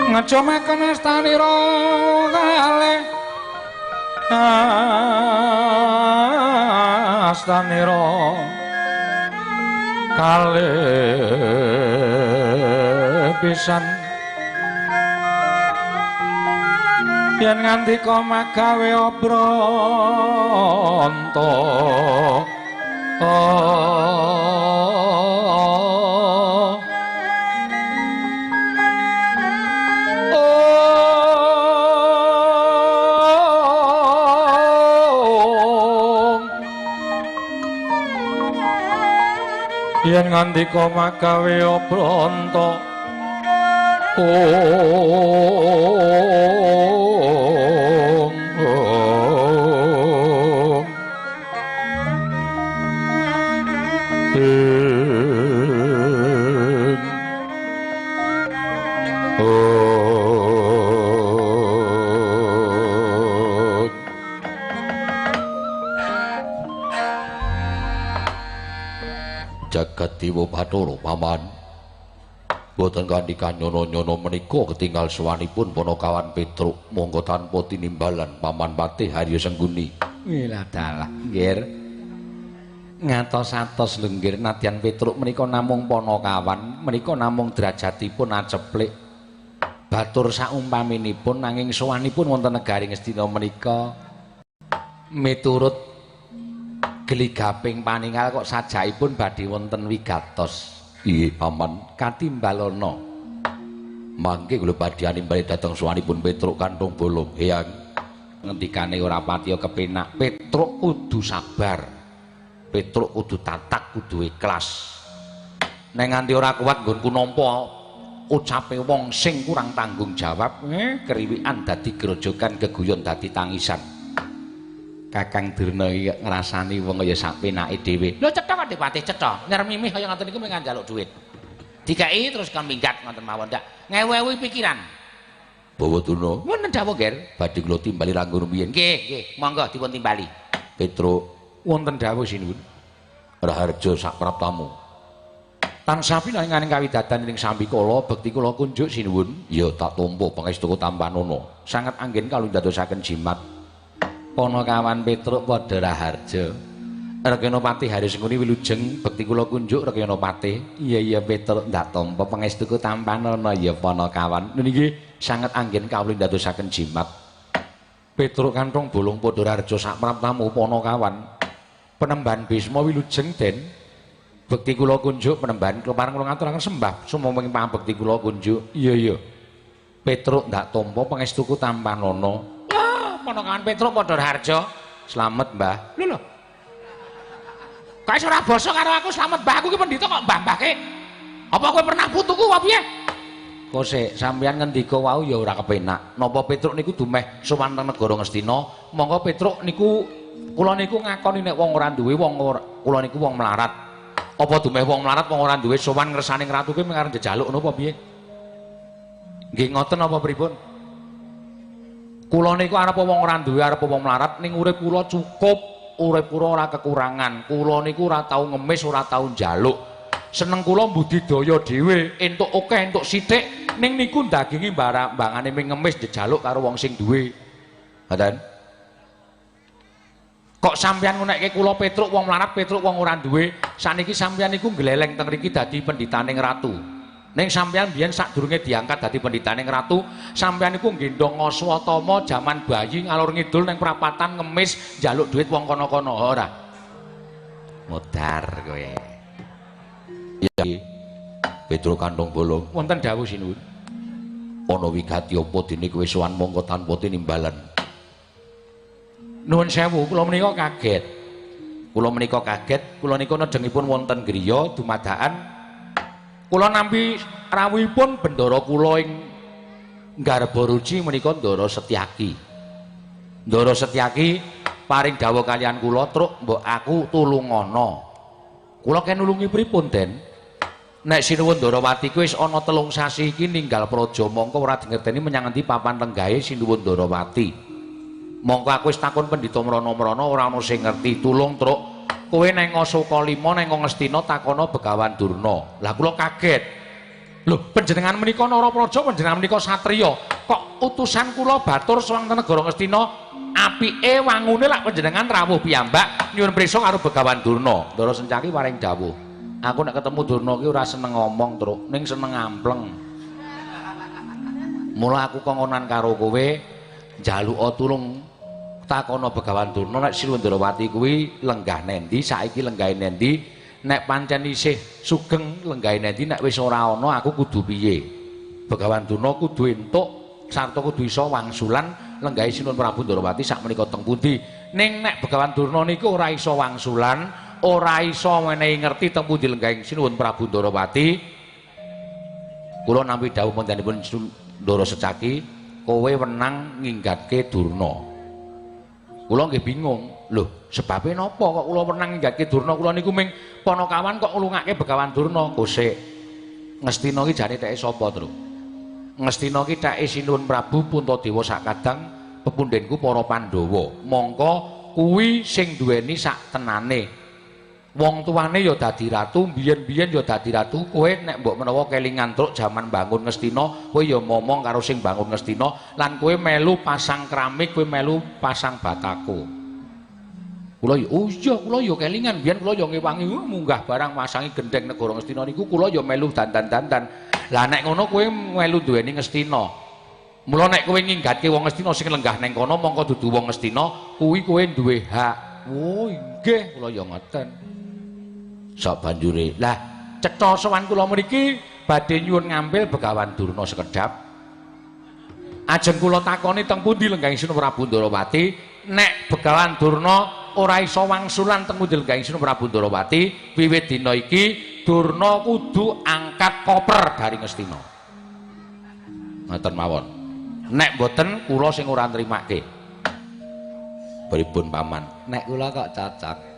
Ngecumaken astanira kalih astanira kalih pisan yen ngandika magawe obranta. Yen ngandika magawe obranta. Om Om. Jagat Dewa Bathara paman. Boten kandhikan nyono-nyono menika ketinggal suwanipun Panakawan Petruk monggo tanpa tinimbalan Paman Patih Haryo Sengguni. Wilah dalah nggih. Ngatos-atos lho nggih nadyan Petruk menika namung panakawan, menika namung derajatipun aceplik. Batur saumpaminipun nanging sowanipun wonten negari Ngastina menika miturut geligaping paningal kok sajakipun badhe wonten wigatos. Inggih paman, katimbalana mangke kula badhe animbali dhateng sowanipun Petruk Kanthong Bolong. Eyang ngendikane ora patiya kepenak. Petruk kudu sabar, Petruk kudu tatak, kudu ikhlas. Nek nganti ora kuat nggonku nampa ucape wong sing kurang tanggung jawab, kriwikan dadi grojogan, geguyon dadi tangisan. Kakang Durna iki ngrasani wong kaya sak penake dhewe. Lho cetha kok Patih cetha. Nyermimih kaya ngoten niku mung njaluk dhuwit. Dikai terus kon minggat ngoten mawon ndak. Ngewu-ewu pikiran. Bawa Durna. Wonten dawuh, Ger. Badhe kula timbali langkung rumiyin. Nggih, nggih. Monggo dipun timbali. Petruk wonten dawuh sinuwun. Raharja sak praptamu. Tansah pinanganing kawidadan ing sambikala bekti kula kunjuk sinuwun. Ya tak tampa pangestuku tampanana. Sanget anggen kalung dadosaken jimat. Panakawan Petruk padha raharja. Rekena Patih Haryo Sengkuni wilujeng bekti kula kunjuk Rekena Patih. Iya iya Petruk ndak tampa pangestuku tampanana ya panakawan. Niki sanget anggen kawula ndadosaken jimat. Petruk Kanthong Bolong padha raharja sak praptamu panakawan. Penemban Bisma wilujeng den. Bekti kula kunjuk penemban kepareng kula ngaturaken sembah sumangga pambekti kula kunjuk. Iya iya. Petruk ndak tampa pangestuku tampanana. Panakawan Petruk padha raharja. Slamet, Mbah. Lho lho. Kok iso ora basa karo aku slamet, Mbah. Aku ki pendhita kok mbah-mbahke. Apa kowe pernah putuku apa piye? Kok sik sampeyan ngendika wau ya ora kepenak. Napa Petruk niku dumeh sowan teng negara Ngastina? Monggo Petruk niku kula niku ngakoni nek wong ora duwe wong kula niku wong melarat. Apa dumeh wong melarat wong ora duwe sowan ngersane ratu ki mung arep njaluk napa piye? Nggih ngoten apa pripun? Kula niku arep wong ora duwe arep wong melarat ning urip kula cukup, urip kula ora kekurangan. Kula niku ora tau ngemis, ora tau njaluk. Seneng kula mbudidaya dhewe, entuk akeh entuk sithik ning niku ndagingi mbangane ming ngemis njaluk karo wong sing duwe. Ngoten. Kok sampeyan ngunekke kula Petruk wong melarat, Petruk wong ora duwe, saniki sampeyan niku ngleleng teng mriki dadi pendhitaning ratu. Ning sampeyan biyen sadurunge diangkat dadi pendhitaning ratu, sampeyan niku nggendhong Aswatama jaman bayi ngalor ngidul ning prapatan ngemis njaluk duit wong kono-kono ora. Modar kowe. Iya. Petruk Kanthong Bolong wonten dawuh sinuwun. Ana wigati apa dene kowe sowan mongko tanpa tinimbalan? Nuwun sewu, kula menika kaget. Kula menika kaget, kula nika nedengipun wonten griya dumadakan. Kula nampi rawuhipun bendara kula ing Garbaruci menika Ndara Setyaki. Ndara Setyaki paring dawuh kaliyan kula, "Truk, mbok aku tulungana." Kula ken nulungi pripun, Den? Nek Sinuwun Ndarawati kuwi wis ana 3 sasi iki ninggal praja, mongko ora dingerteni menyang endi papan lenggahe Sinuwun Ndarawati. Mongko aku wis takon pendhita mrana-mrana ora ana sing ngerti. Tulung, Truk, kowe neng Asoka 5 neng Ngastina takono Begawan Durna. Lah kula kaget. Lho, panjenengan menika Narapraja, panjenengan menika satriya. Kok utusan kula batur sowan teng negara Ngastina apike wangune lak panjenengan rawuh piyambak nyuwun prisa karo Begawan Durna. Ndara Sencaki paring dawuh. Aku nek ketemu Durna ki ora seneng ngomong, Truk, ning seneng ngampleng. Mula aku kongonan karo kowe njaluka tulung takono Begawan Durna nek Sinuwun Ndarawati kuwi lenggah nendi, saiki lenggahe nendi, nek pancen isih sugeng lenggahe nendi, nek wis ora ana aku kudu piye. Begawan Durna kudu entuk sarta kudu iso wangsulan lenggahe Sinuwun Prabu Ndarawati sakmenika teng pundi. Ning nek Begawan Durna niku ora iso wangsulan, ora iso menehi ngerti teng pundi lenggahing Sinuwun Prabu Ndarawati, kula nampi dawuh wontenipun Ndara Secaki, kowe wenang nginggatke Durna. Kula nggih bingung, lho sebabe napa kok kula wenang nginggatke Durna? Kula niku ming panakawan kok nglungake Begawan Durna. Kosek Ngastina iki jane teke sapa, Truk? Ngastina iki teke Sinuwun Prabu Puntadewa sakadang pepundhenku para Pandhawa. Mongko kuwi sing duweni sak tenane. Wong tuane ya dadi ratu, biyen-biyen ya dadi ratu. Kowe nek mbok menawa kelingan, Truk, jaman bangun Ngastina, kowe ya momong karo sing bangun Ngastina lan kowe melu pasang keramik, kowe melu pasang batako. Kula ya, oh iya, kula ya kelingan biyen kula ya ngewangi munggah barang masangi gendheng negara Ngastina niku kula ya melu dandan-dandan. Lah nek ngono kowe melu duweni Ngastina. Mula nek kowe nginggatke wong Ngastina sing lenggah neng kono mongko dudu wong Ngastina, kuwi kowe duwe hak. Oh nggih, kula ya ngoten. Sabanjure, lah cetha sowan kula mriki badhe nyuwun ngampil Begawan Durna sekedhap. Ajeng kula takoni teng pundi lenggahing Sinuwun Prabu Ndarawati, nek Begawan Durna ora iso wangsulan teng pundi lenggahing Sinuwun Prabu Ndarawati, wiwit dina iki Durna kudu angkat koper dari Ngastina. Ngoten mawon. Nek mboten kula sing ora nrimake. Pripun paman? Nek kula kok cocok.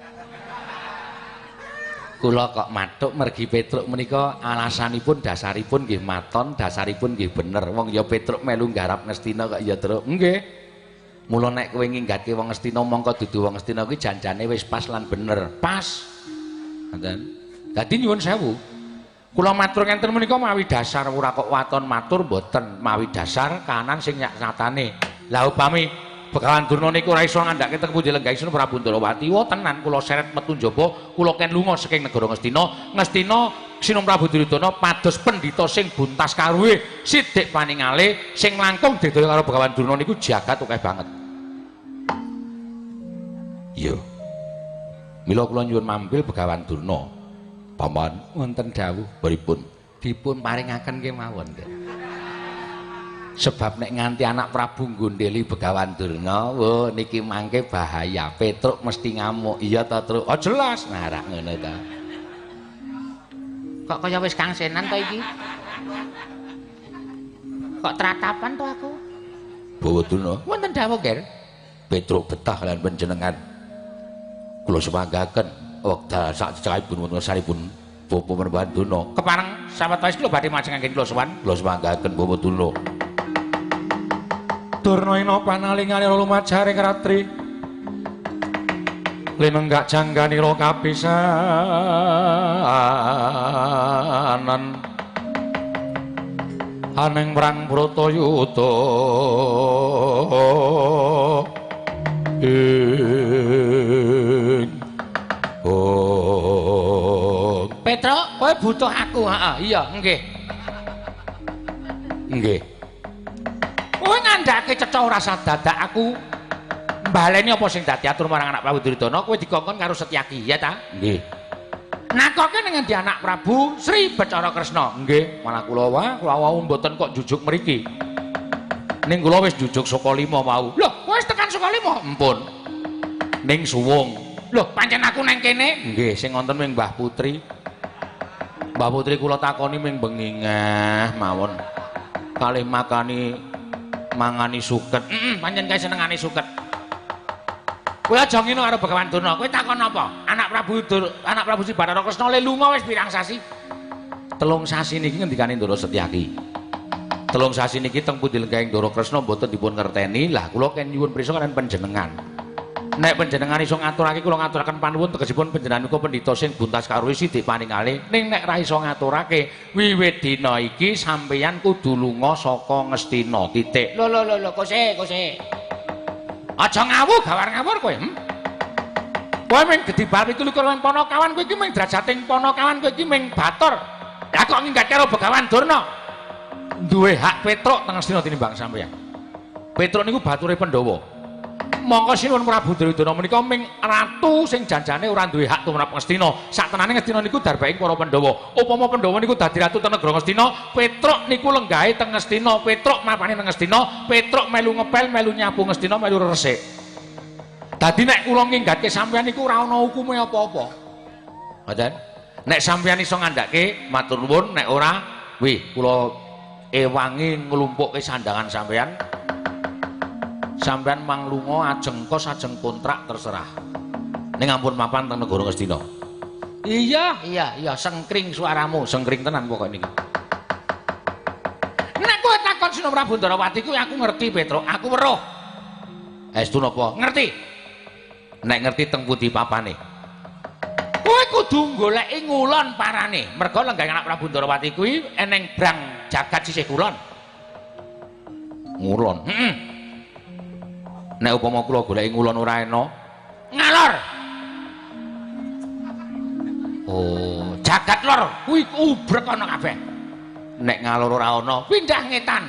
Kula kok mathuk mergi Petruk menika alasanipun dasaripun nggih maton, dasaripun nggih bener. Wong ya Petruk melu nggarap Ngastina kok ya, Truk. Nggih. Mula nek kowe nginggatke wong Ngastina mongko dudu wong Ngastina kuwi janjane wis pas lan bener. Pas. Ngoten. Dadi nyuwun sewu. Kula matur ngenten menika mawi dasar ora kok waton matur mboten, mawi dasar kanan sing nyatane. Lah upami Begawan Durna niku ora iso ngandhake teng pundi lenggah Sinuwun Prabu Ndarawati, wa tenan kula seret metu njaba, kula ken lunga saking negara Ngastina. Ngastina Sinuwun Prabu Duryudana pados pendhita sing buntas karuwe, sidik paningale sing langkung digdaya karo Begawan Durna niku jagat akeh banget. Iya. Mila kula nyuwun mampil Begawan Durna. Paman, wonten dawuh pripun? Dipun paringaken kemawon, Nggih. Sebab nek nganti anak Prabu nggondheli Begawan Durna, wo niki mangke bahaya. Petruk mesti ngamuk. Iya ta, Truk? Oh jelas. Nah, rak ngono ta. Kok kaya wis kangsenan to iki? Kok tratapan to aku? Bawa Durna. Wonten dawuh, Ger. Petruk betah lan panjenengan. Kula sumanggaken wekdal sakcekapipun wonten ngarsanipun Bapak Panembahan Durna. Kepareng sawetawis kula badhe majengaken kula sowan. Kula sumanggaken Bapak Durna. Durna ina panalingane lumajaring ratri linenggak jangganira kapisanan aneng prang Bratayuda ing oh. Petruk, kowe butuh aku. Heeh, iya, nggih. Nggih. Kowe ngandhake cetha ora sadadak aku mbaleni apa sing dadi atur marang anak Prabu Duryudana, kowe dikongkon karo Setyaki, ya ta? Nggih. Nakoke ning ngendi anak Prabu Sri Bathara Kresna? Nggih, malah kula wae, kula wau mboten kok jujuk mriki. Ning kula wis jujuk saka 5 mau. Lho, kowe wis tekan saka 5? Empun. Ning suwung. Lho, pancen aku nang kene? Nggih, sing wonten ming Mbah Putri. Mbah Putri kula takoni ming bengingah mawon. Kalih makani mangani suket. Heeh, pancen kae senengane suket. Kowe aja ngene karo Begawan Durna. Kowe takon apa? Anak Prabu Sri Bathara Kresna le lunga wis pirang sasi. Telung sasi niki ngendikane Ndara Setyaki. Telung sasi niki teng pundi lenggahing Ndara Kresna mboten dipun ngerteni. Lah kula ken nyuwun prisa kaliyan panjenengan. Nek panjenengan iso ngaturake kula ngaturaken panuwun tegesipun panjenengan niku pendhita sing buntas karo sidik paningale. Ning nek ra iso ngaturake wiwit dina iki sampeyan kudu lunga saka Ngastina. Titik. Lho lho lho lho kose kose. Aja ngawur gawar ngawur kowe. Kowe ming gedhi bal 27 Panakawan kowe iki ming drajating Panakawan kowe iki ming Batur. Lah kok nginggat karo Begawan Durna? Duwe hak Petruk teng Ngastina tinimbang sampeyan. Petruk niku bature Pandhawa. Mongko Sinuwun Prabu Duryudana menika ming ratu sing janjane ora duwe hak tumrap Ngastina. Saktenane Ngastina niku darbaing para Pandhawa. Upama Pandhawa niku dadi ratu teng negara Ngastina, Petruk niku lenggahe teng Ngastina, Petruk mapane teng Ngastina, Petruk melu ngepel, melu nyapu Ngastina, melu resik. Dadi nek kula nginggatke sampeyan niku ora ana hukume apa-apa. Ngoten. Nek sampeyan iso ngandhake matur nuwun, nek ora wih kula ewangi nglumpukke sandangan sampeyan. Sampeyan mang lunga ajeng kos ajeng kontrak terserah. Ning ampun mapan teng negara Ngastina. Iya, iya, iya, sengkring suaramu, sengkring tenan pokoke niki. Nek kowe takon Sinuwun Prabu Ndarawati kuwi aku ngerti Petruk, aku weruh. Estu napa? Ngerti. Nek ngerti teng pundi papane? Kowe kudu goleki ngulon parane. Merga lenggah anak Prabu Ndarawati kuwi eneng brang jagat sisih kulon. Ngulon. Heeh. Nek upama kula goleki ngulon ora ena, ngalor. Oh, jagat lor kuwi ubrek ana kabeh. Nek ngalor ora ana, pindah ngetan.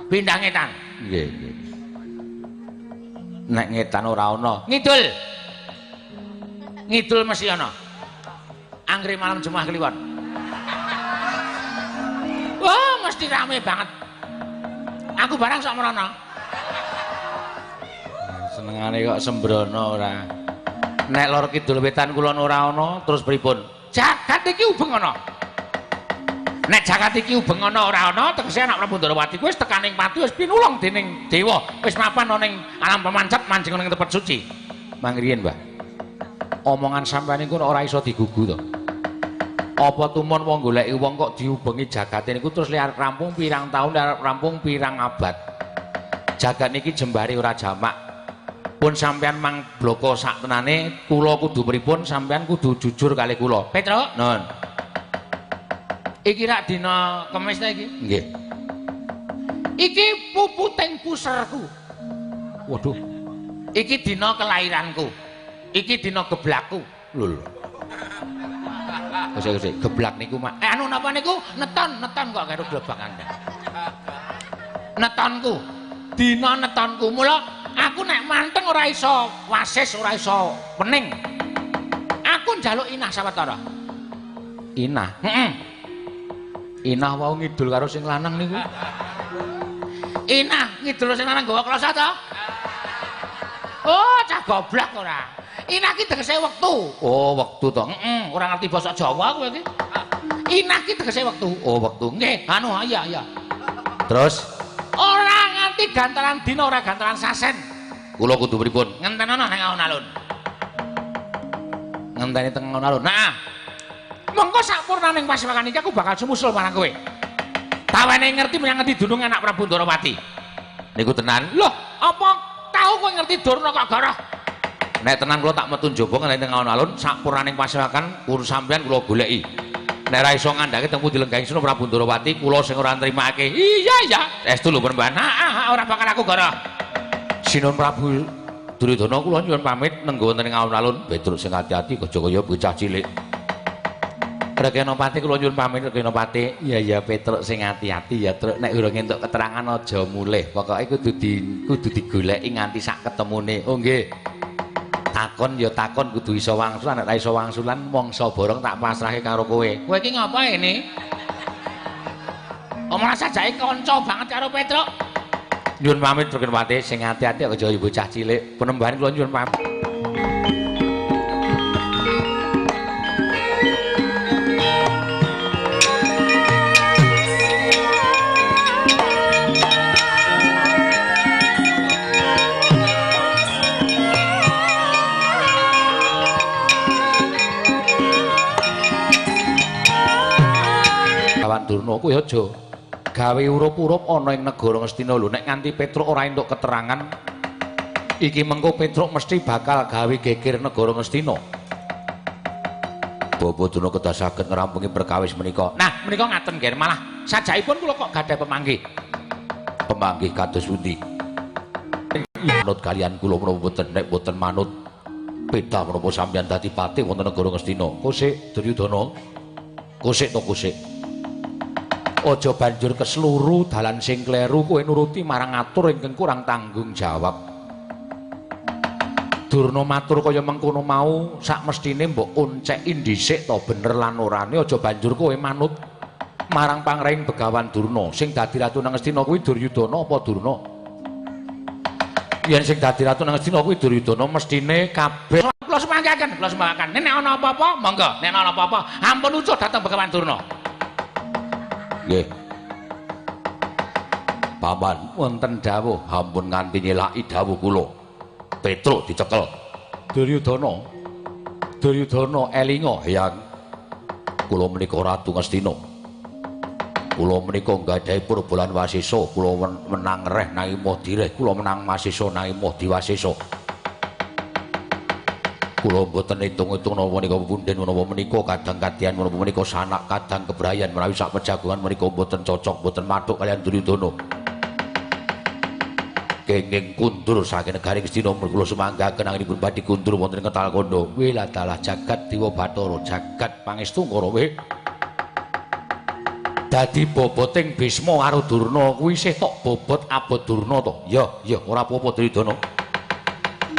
Pindah ngetan. Nggih, nggih. Nek ngetan ora ana, ngidul. Ngidul mesti ana. Anggere malam Jumat Kliwon. Wah, mesti rame banget. Aku barang sok merono. Senengane kok sembrono ora. Nek lor kidul wetan kulon ora ana, terus pripun? Jagat iki ubeng ana. Nek jagat iki ubeng ana ora ana, tegese anak Prabu Ndarawati kuwi wis tekaning pati wis pinulung dening dewa, wis mapan ana ning alam pemancet manjing ning tempat suci. Mangriyen, Mbah. Omongan sampeyan niku ora iso digugu to. Apa tumon wong goleki wong kok diubengi jagate niku terus liar rampung pirang taun, liar rampung pirang abad. Jagat niki jembare ora jamak. Pun sampeyan mang bloko sak tenane kula kudu pripun sampeyan kudu jujur kali kula. Petruk, nun. Iki rak dina Kemis ta iki? Nggih. Iki puputing puserku. Waduh. Iki dina kelahiranku. Iki dina geblakku. Lho lho. Kose-kose geblak niku mak. Anu napa niku? Neton, neton kok karo globakan. Netonku. Dina netonku. Mula aku nek manteng ora iso wasis, ora iso pening. Aku njaluk inah sawetara. Inah? Heeh. Inah wau ngidul karo sing lanang niku. Inah ngidul sing lanang nggawa kloso to? Oh, cah goblok ora. Inah ki tegese wektu. Oh, wektu to. Heeh, ora ngerti basa Jawa kowe iki. Inah ki tegese wektu. Oh, wektu. Nggih, anu iya iya. Terus ora nganti gantaran dina, ora gantaran sasen. Kula kudu pripun? Ngentenono nang alun-alun. Ngenteni teng alun-alun. Nah. Mengko sakpurnaning pasewakan iki aku bakal sumusul marang kowe. Tawene ngerti menyang ngendi dunung anak Prabu Ndarawati. Niku tenan. Loh, apa tau kowe ngerti Durna kok goroh? Nek tenan kula tak metu njaba ngenteni teng alun-alun sakpurnaning pasewakan kur sampeyan kula goleki. Nek ra iso ngandhake teng pundi lenggahing Sunu Prabu Ndarawati kula sing ora nrimake. Iya iya. Estu lho Peremban. Heeh, ora bakal aku goroh. Sinuwun Prabu Duryudana kula nyuwun pamit nenggo wonten ing alun-alun. Petruk sing ati-ati aja kaya bocah cilik. Rekenopati kula nyuwun pamit Rekenopati. Iya iya Petruk sing ati-ati ya Truk, nek urung entuk keterangan aja mulih. Pokoke kudu digoleki nganti sak ketemune. Oh nggih. Takon ya takon kudu iso wangsulan, nek ra iso wangsulan mangsa borong tak pasrahke karo kowe. Kowe iki ngapa ini? Omong sajake kanca banget karo Petruk. Nyuwun pamit Rekenopati sing ati-ati aja bocah cilik. Penembahan kula nyuwun pamit. Durna kowe aja gawe urup-urup ana ing negara Ngastina lho. Nek nganti Petruk ora entuk keterangan iki mengko Petruk mesti bakal gawe geger negara Ngastina. Bapak Durna kedah saged ngrampungi perkawis menika. Nah, menika ngaten nggih, malah sajakipun kula kok gadah pemanggih. Pemanggih kados pundi? Manut kalian kula menapa boten? Nek boten manut peda menapa sampeyan dadi patih wonten negara Ngastina. Kosik Duryudana. Kosik to kosik. Aja banjur kesluru dalan sing kleru kowe nuruti marang atur ingkang kurang tanggung jawab. Durna matur kaya mengkono mau sak mestine mbok onceki dhisik to bener lan orane, aja banjur kowe manut marang pangraing Begawan Durna. Sing dadi ratu nang Ngastina kuwi Duryudana apa Durna? Yen sing dadi ratu nang Ngastina kuwi Duryudana mestine kabeh kula sumanggaken, kula sumanggaken. Nek ana apa-apa monggo, nek ana apa-apa ampun ucuh dhateng Begawan Durna. Nggih. Paman wonten dawuh, ampun nganti nyelaki dawuh kula. Petruk dicekel. Duryudana. Duryudana elinga, Hyang. Kula menika Ratu Ngastina. Kula menika nggadahi purba lan wasesa, kula menang reh nanging moh direh, kula menang masesa nanging moh diwasesa. Kula mboten itung-itung napa menika punden menapa menika kadang kadian menapa menika sanak kadang kebrayan menawi sak pejagongan menika mboten cocok mboten mathuk kalian Duryudana. Kenging kundur saking negari Ngastina kula sumanggaken anggenipun badhe kundur wonten ing Ketal Kandha. Wiladalah jagat Dewa Bathara, jagat pangestu Kurawa. Dadi boboting Bisma karo Durna kuwi isih tok bobot abot Durna to. Ya, ya ora apa-apa Duryudana.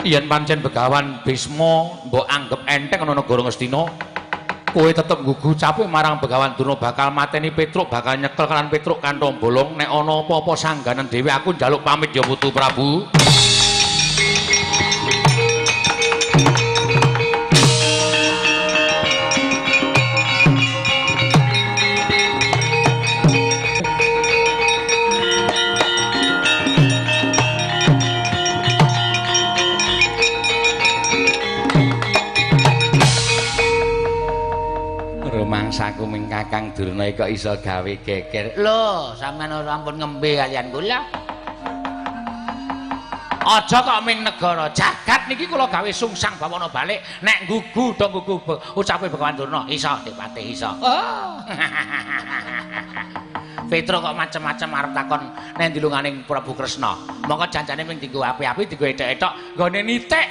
Yen pancen Begawan Bisma mbok anggep enteng ana negara Ngastina, kowe tetep nggugu cape marang Begawan Durna bakal mateni Petruk, bakal nyekel kalan Petruk kantong bolong. Nek ana apa-apa sangganen dhewe aku njaluk pamit ya Putu Prabu. Rumangsaku ming Kakang Durna kok iso gawe geger. Lho, sampeyan ora ampun ngembe kalian kula. Aja kok ming negara jagat niki kula gawe sungsang bawana balik. Nek nggugu do nggugu ucape Begawan Durna, iso dipatih iso. Oh. Petruk kok macem-macem arep takon nek dilunganing Prabu Kresna. Mongko janjane ming dienggo api-api, dienggo ethok-ethok, nggone nitik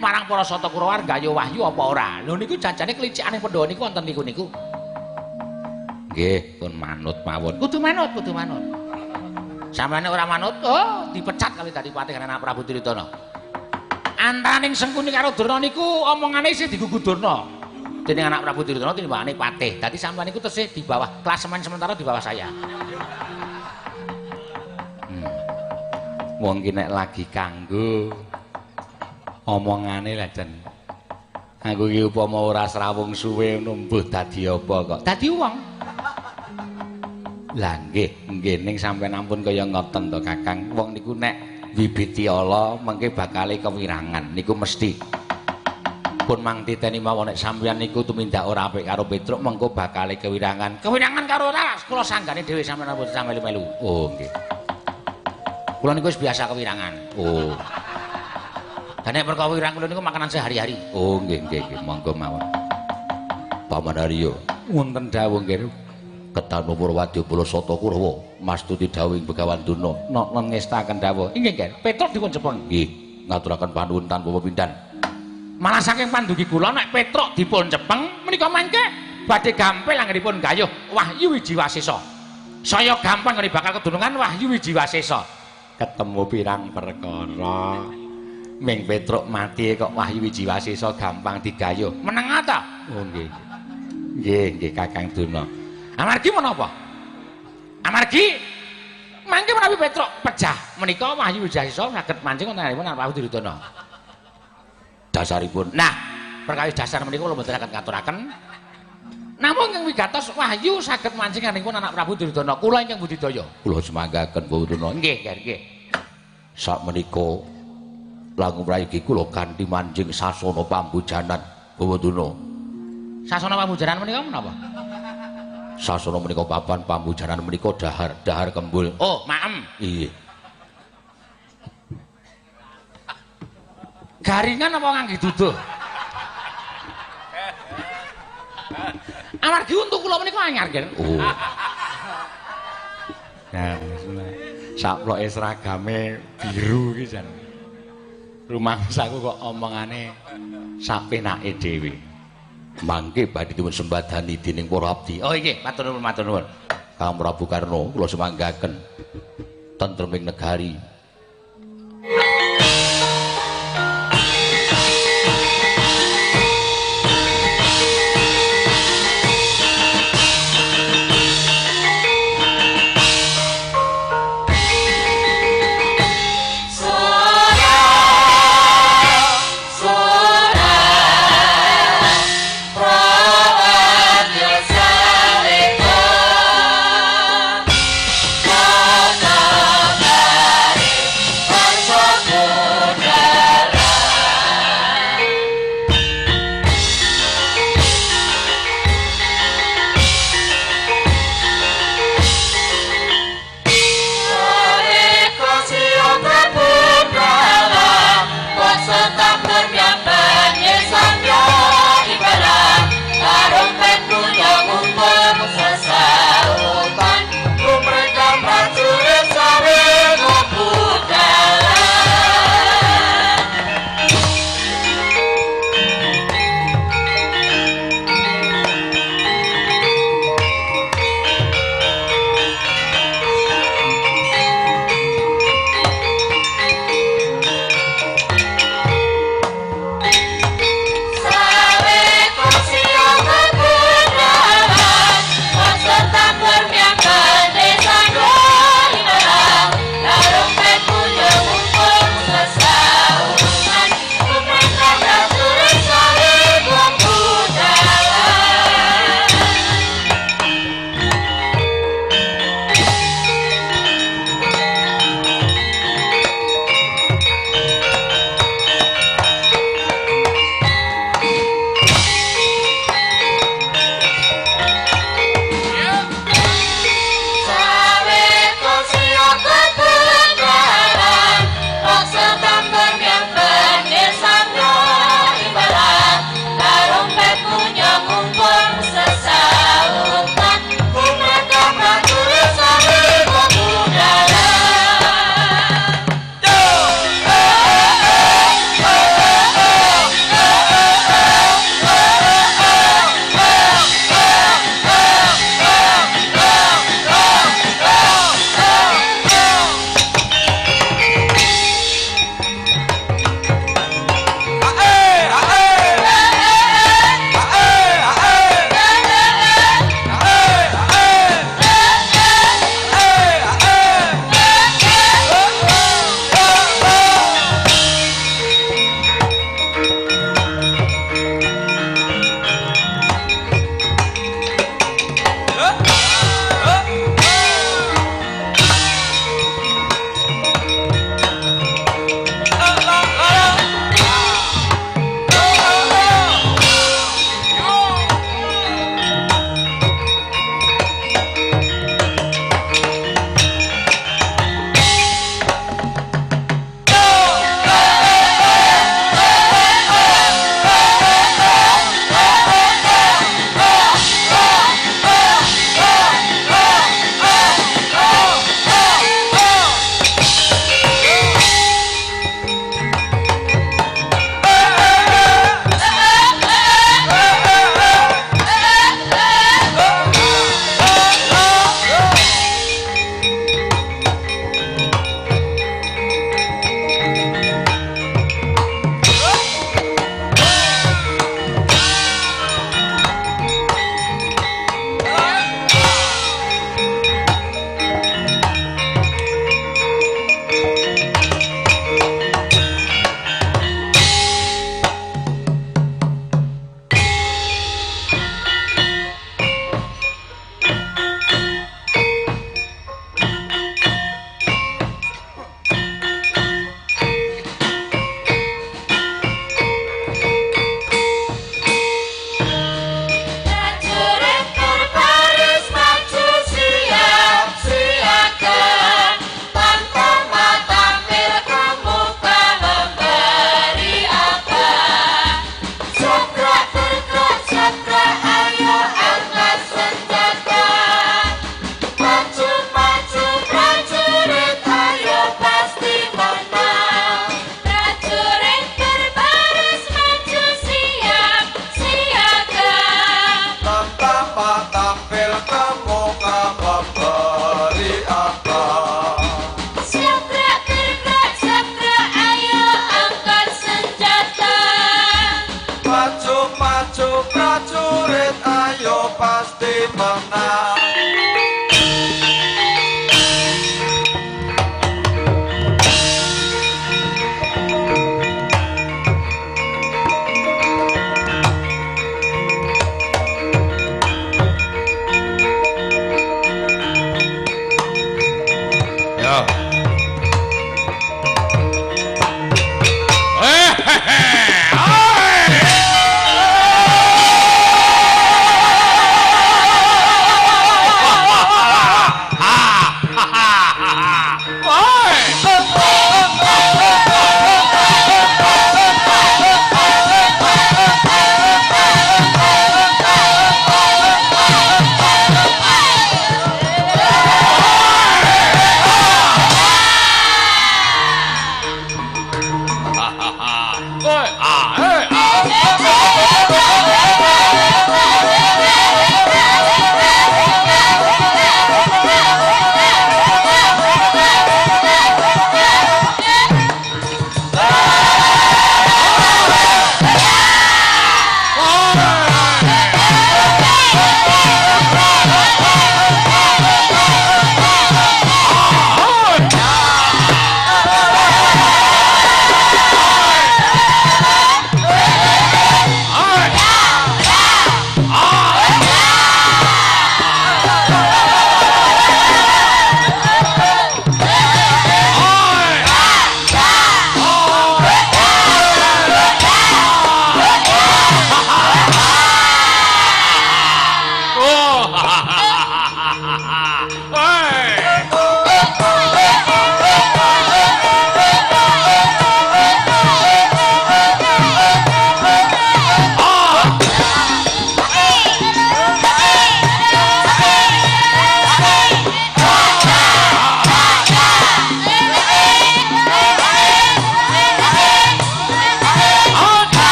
marang para Sata Kurawa gayuh wahyu apa ora. Lho niku janjane kelicikane Pandhawa niku wonten niku niku. Nggih, pun manut mawon. Kudu manut, kudu manut. Sampeyan ora manut, oh dipecat kali dadi patih anak Prabu Duryudana. Antaraning Sengkuni karo Durna niku omongane isih digugu Durna. Dening anak Prabu Duryudana tinimbangane patih. Dadi sampeyan niku tesih di bawah klasemen sementara di bawah saya. Wong ki nek lagi kanggo omongane lah jen. Aku iki upama ora srawung suwe ngono mbuh dadi apa kok. Dadi wong. Lah nggih, nggih ning sampeyan ampun kaya ngoten to Kakang. Wong niku nek wibiti ala mengke bakale kewirangan niku mesti. Pun mang titeni mawon nek sampeyan niku tumindak ora apik karo Petruk mengko bakale kewirangan. Kewirangan karo ora kula sanggane dhewe sampeyan ampun melu-melu. Oh nggih. Kula niku wis biasa kewirangan. Oh. Lah nek perkara wirang kula niku makanan sehari-hari. Oh nggih nggih nggih monggo mawon. Paman Arya, wonten dawuh nggih. Ketanu Purwadya Sata Kurawa mastuti dawuhing Begawan Durna. Nok ngestaken dawuh. Inggih nggih. Petruk dipun cepeng. Nggih, ngaturaken panuwun tanpa pepindhan. Malah saking pandugi kula nek Petruk dipun cepeng menika mangke badhe gampil anggenipun gayuh Wahyu Wiji Wasesa. Saya gampang nggone bakal kedunungan Wahyu Wiji Wasesa. Ketemu pirang perkara. Ming Petruk mati kok Wahyu Wiji Wasesa gampang digayuh. Meneng ta? Oh nggih. Nggih, nggih Kakang Durna. Amargi menapa? Amargi mangke menawi Petruk pejah menika Wahyu Wiji Wasesa saged mancing wonten anggenipun Prabu Duryudana. Dasaripun. Nah, perkawis dasar menika kula mboten saged ngaturaken. Namung ingkang wigatos Wahyu saged mancing anggenipun anak Prabu Duryudana. Kula ingkang budidaya. Kula sumanggaken Bapak Durna. Nggih, nggih, nggih. Sakmenika langkung prayogi kula kanthi manjing sasana pambujanan Bapak Durna. Sasana pambujanan menika menapa? Sasana menika papan pambujanan menika dahar, dahar kembul. Oh, maem. Iya. Garingan apa ngangge duduh? Amargi untu kula menika anyar, Ger. Oh. Nah, saploke seragame biru iki jan. Rumangsaku kok omongane sapenake dhewe. Mangke badhe dipun sembadani dening para abdi. Oh inggih, matur nuwun, matur nuwun. Kang Prabu Karna kula sumanggaken tentreming negari. Saleka.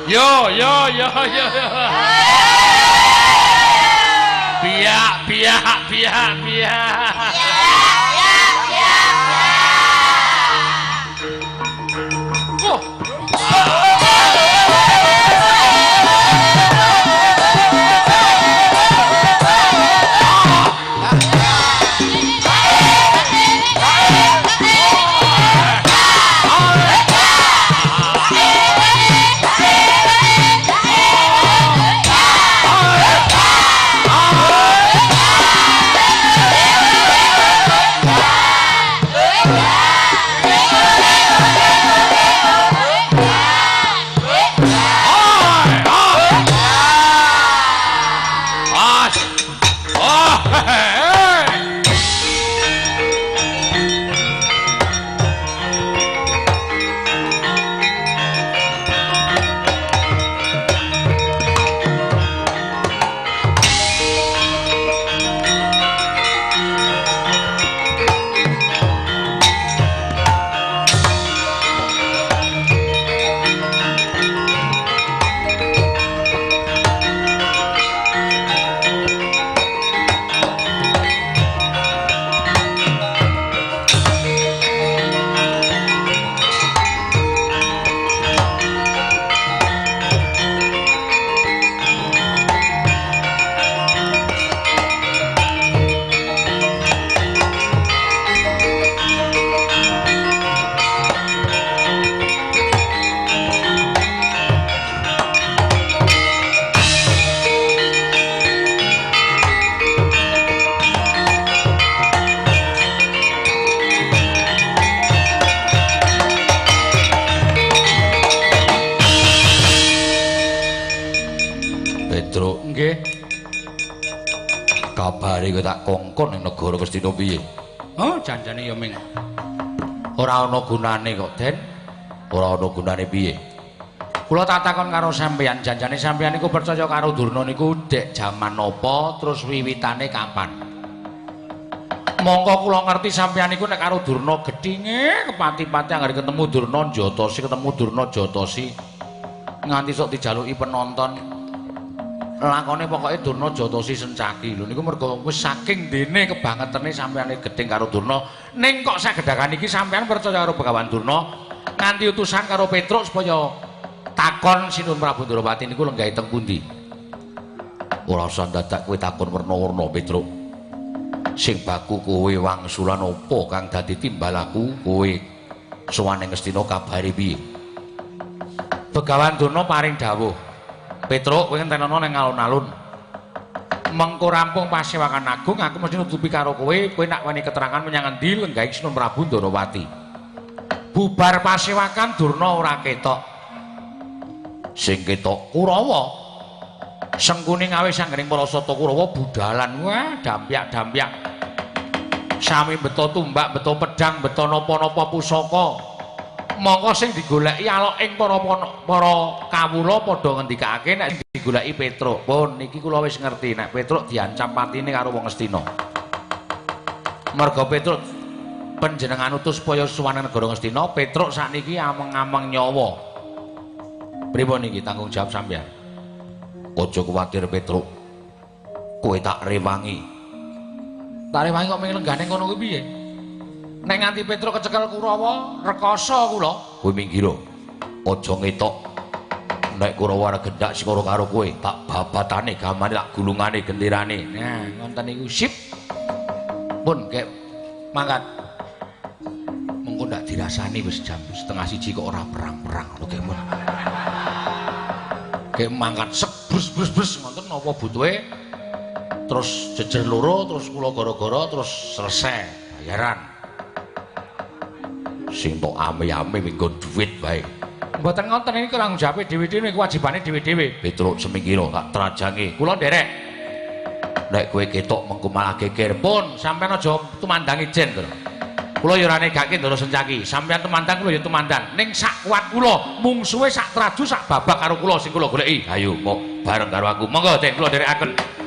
Yo yo yo yo. Biak biak biak biak. Biak biak biak. Oh. Kabare kowe tak kongkon ning negara Ngastina piye? Oh, janjane ya ming ora ana gunane kok, Den. Ora ana gunane piye? Kula tak takon karo sampeyan, janjane sampeyan niku percaya karo Durna niku dek jaman napa, terus wiwitane kapan? Mongko kula ngerti sampeyan niku nek karo Durna gedhinge kepati-pati anggere ketemu Durna njotosi, ketemu Durna jotosi. Nganti sok dijaluki penonton. Lakone pokoke Durna jotosi sencaki lho niku mergo wis saking dene kebangetene sampeyane gedhing karo Durna. Ning kok sagedhakan iki sampeyan percaya karo Begawan Durna nganti utusan karo Petruk supaya takon Sinuwun Prabu Ndorowati niku lenggahe teng pundi? Ora usah dadak kowe takon werna-werna Petruk. Sing baku kowe wangsulan apa kang dadi timbalaku kowe sowan ning Ngastina kabare piye? Begawan Durna paring dawuh, Petruk kowe ngentenono ning alun-alun. Mengko rampung pasewakan agung aku mesti nutupi karo kowe, kowe nak weni keterangan menyang endi lenggahe Sinuwun Prabu Ndorowati. Bubar pasewakan Durna ora ketok. Sing ketok Kurawa. Sengkuni ngawe sanggening para sata Kurawa budalan, wah dampyak-dampyak. Sami beto tumbak, beto pedang, beto napa-napa pusaka. Mongko sing digoleki alok ing para kawula padha ngendikake nek digoleki Petruk. Pun niki kula wis ngerti nek Petruk diancam patine karo wong Ngastina. Merga Petruk panjenengan utus supaya sowan negara Ngastina, Petruk sakniki ameng-ameng nyawa. Pripun niki tanggung jawab sampeyan? Aja kuwatir Petruk. Kowe tak rewangi. Tak rewangi kok ming lenggane ngono kuwi piye? Nek nganti Petruk kecekel Kurawa, rekoso kula. Kowe minggir. Aja ngetok. Nek Kurawa arep gendak sing ora karo kowe, tak babatane gamane tak gulungane genderane. Nah, ngoten niku sip. Pun kek mangkat. Mengko ndak dirasani wis jam 12.30 kok ora perang-perang ngono kek mun. Kek mangkat sek brus brus brus ngoten napa butuhe. Terus jejer loro, terus kula gara-gara terus selesai bayaran. Sing tok ame-ame minggon duit wae. Mboten ngoten iki tanggung jawabe dhewe-dhewe, kewajibane dhewe-dhewe. Petruk semingkira tak trajange. Kula nderek. Nek kowe ketok mengko malah geger. Pun sampean aja tumandang ijen to. Kula ya ora negake Ndara Sencaki. Sampean tumandang kula ya tumandang. Ning sak kuat kula, mungsuhe sak traju sak babak karo kula sing kula goleki. Ayo mok bareng karo aku. Monggo Den kula nderekaken.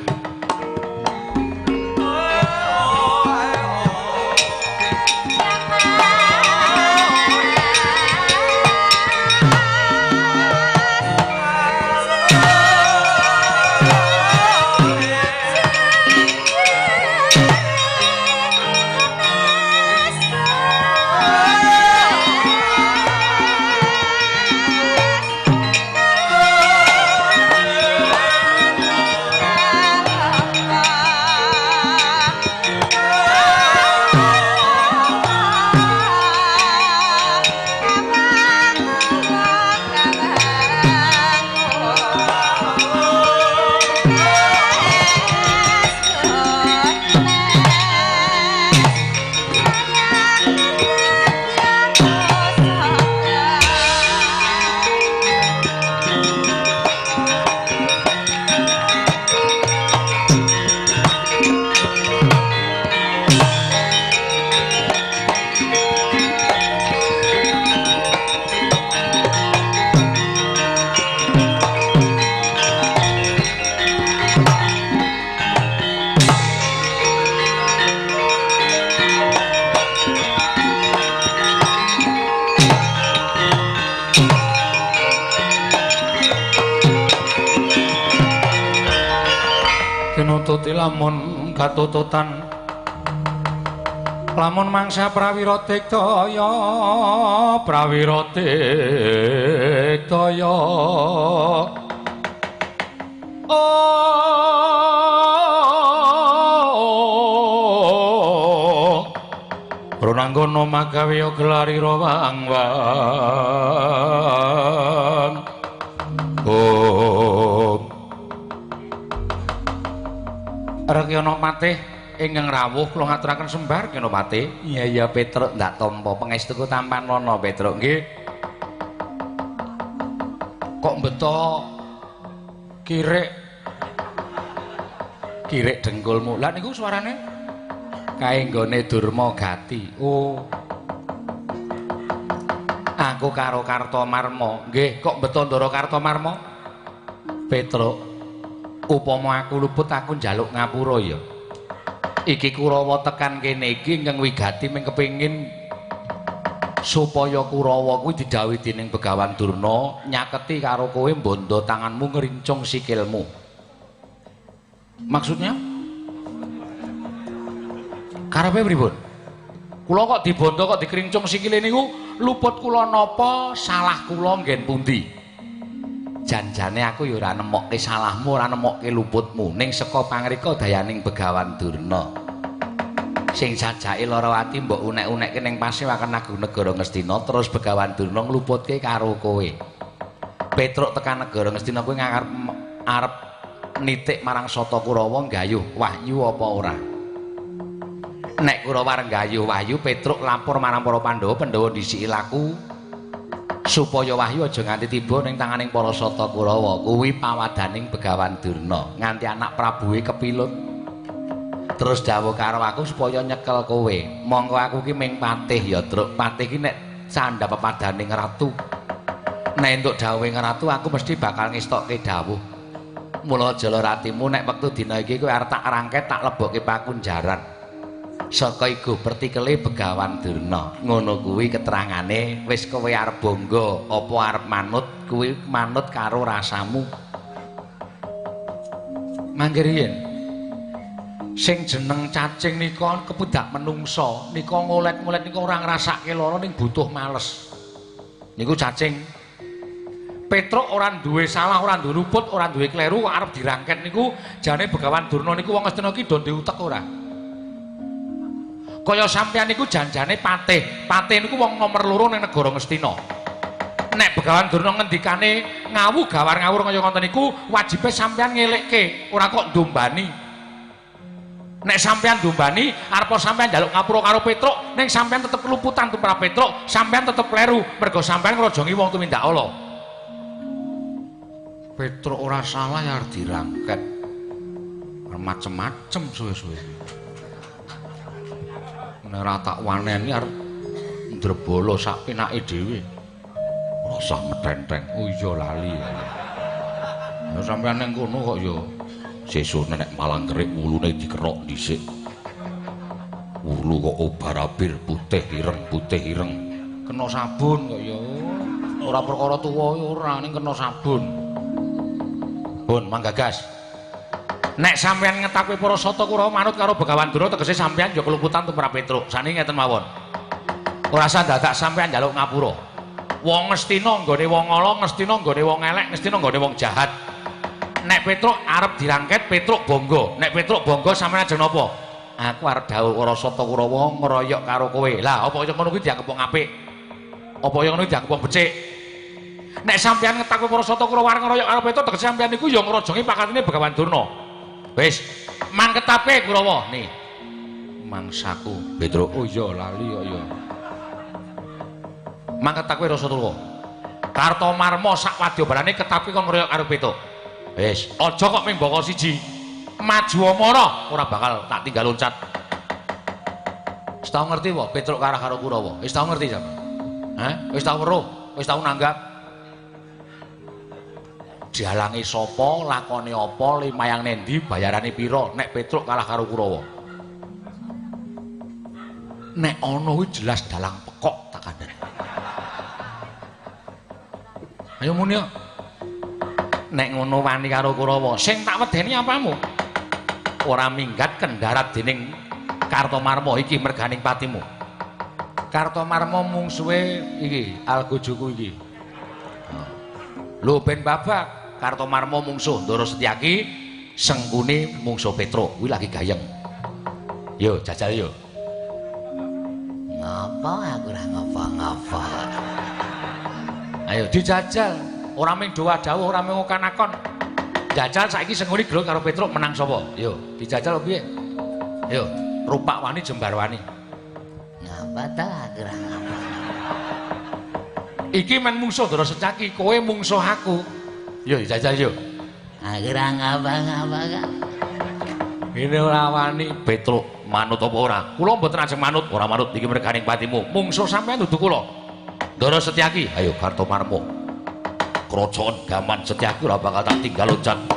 Tinututi lamun katututan lamun mangsa prawira tiktaya prawira tiktaya oh Runanggono magawe gelarira wang-wang oh Rekyana Patih ingkang rawuh kula ngaturaken sembah Rekyana Patih. Iya iya Petruk ndak tampa pangestuku tampanana Petruk nggih. Kok beto kirik kirik dengkulmu. Lah niku suarane kae nggone Durma Gati. Oh. Aku karo Kartomarma. Nggih, kok beto Ndara Kartomarma? Petruk upama aku luput aku njaluk ngapura ya. Iki Kurawa tekan kene iki ingkang wigati mung kepengin supaya Kurawa kuwi didhawuhi dening Begawan Durna nyaketi karo kowe mbondo tanganmu ngrincung sikilmu. Maksudnya? Karepe pripun? Kula kok dibondo kok dikrincung sikile niku luput kula napa salah kula nggen pundi? Janjane aku ya ora nemokke salahmu, ora nemokke luputmu ning saka pangrika dayaning Begawan Durna. Sing jajake lara ati mbok unek-unekke ning pasewakan Agung Negara Ngastina terus Begawan Durna ngluputke karo kowe. Petruk tekan negara Ngastina kuwi arep nitik marang Sata Kurawa nggayuh wahyu apa ora? Nek Kurawa arep nggayuh wahyu, Petruk lapor marang para Pandhawa, Pandhawa ndhisiki laku supaya wahyu aja nganti tiba ning tanganing para Sata Kurawa. Kuwi pawadaning Begawan Durna nganti anak Prabuwe kepilut. Terus dawuh karo aku supaya nyekel kowe. Mongko aku ki ming patih ya, Truk. Patih ki nek candha pepadaning ratu. Nek entuk dawuhe ratu aku mesti bakal ngestokke dawuh. Mula aja lara atimu nek wektu dina iki kowe arep tak rangket tak lebokke pakunjaran. Saka iku pertikele Begawan Durna. Ngono kuwi keterangane wis kowe arep bangga apa arep manut kuwi manut karo rasamu. Mangke riyin sing jeneng cacing nika kepudak menungsa nika ngolet-ngolet nika ora ngrasake lara ning butuh males. Niku cacing. Petruk ora duwe salah, ora duwe luput, ora duwe kleru kok arep dirangket niku jane Begawan Durna niku wong Ngastina ki do ndek utek ora. Kaya sampeyan niku janjane patih. Patih niku wong nomer loro ning negara Ngastina. Nek Begawan Durna ngendikane ngawu gawar ngawur kaya ngoten niku wajibe sampeyan ngelekke, ora kok ndombani. Nek sampeyan ndombani, arepa sampeyan njaluk ngapura karo Petruk, ning sampeyan tetep keluputan tumrap Petruk, sampeyan tetep kleru mergo sampeyan ngrojongi wong tumindak ala. Petruk ora salah ya arep dirangket. Macem-macem suwe-suwe. Nek ora tak waneni arep ndrebala sak penake dhewe. Ora usah metenteng. Oh iya lali. Ya sampeyan ning kono kok ya sesuk nek malang kerik wulune dikerok dhisik. Wulu kok obar-abir putih ireng. Kena sabun kok ya. Ora perkara tuwa ora ning kena sabun. Pun manggagas. Nek sampeyan ngetapi para Sata Kurawa manut karo Begawan Durna tegese sampeyan ya keluputan tumrap Petruk. Saniki ngeten mawon. Ora usah dadak sampeyan njaluk ngapura. Wong Ngastina nggone wong ala, Ngastina nggone wong elek, Ngastina nggone wong jahat. Nek Petruk arep dirangket, Petruk bangga. Nek Petruk bangga sampeyan ajeng napa? Aku arep dawuh para Sata Kurawa ngeroyok karo kowe. Lah apa kaya ngono kuwi dianggep wong apik? Apa kaya ngono dianggep wong becik? Nek sampeyan ngetapi para Sata Kurawa ngeroyok karo Petruk tegese sampeyan niku ya ngrojongi pakatine Begawan Durna. Wis, mangketape Kurawa nih. Mangsaku Petruk. Oh iya lali kok ya. Mangketape Rasa Kurawa. Kartomarma sak wadyabalane ketapi kon ngeroyok karo Petruk. Wis, aja kok ming baka siji. Maju amara ora bakal tak tinggal loncat. Wis tau ngerti wae Petruk karah karo Kurawa. Wis tau ngerti sampeyan? Hah? Wis tau weruh, wis tau nanggap. Dialangi sapa, lakone apa, limayang nendi, bayarane pira nek Petruk kalah karo Kurawa. Nek ana kuwi jelas dalang pekok tak kandhani. Ayo muni. Nek ngono wani karo Kurawa, sing tak wedeni apamu? Ora minggat kendharat dening Kartomarma iki merganing patimu. Kartomarma mungsuhe iki Algojoku iki. Lho ben babak Kartomarma mungsuh Ndara Setyaki, Sengkuni mungsuh Petruk. Kuwi lagi gayeng. Yo jajal yo. Ngapa aku ora ngapa-ngapa. Ayo dijajal, ora mung dawuh, ora mung okan-akon. Jajal saiki Sengkuni gelut karo Petruk menang sapa? Yo, dijajal piye? Yo, rupak wani jembar wani. Ngapa ta aku ora ngapa. Iki men mungsuh Ndara Setyaki, kowe mungsuh aku. Yo dijajal yo. Aku ora ngapa-ngapa kok. Ini ora wani Petruk manut apa ora? Kula mboten ajeng manut, ora manut iki merganing patimu. Mungsuh sampean dudu kula. Ndara Setyaki, ayo Kartomarma. Krocon gaman Setyaki ora bakal tak tinggal loncat. Nah,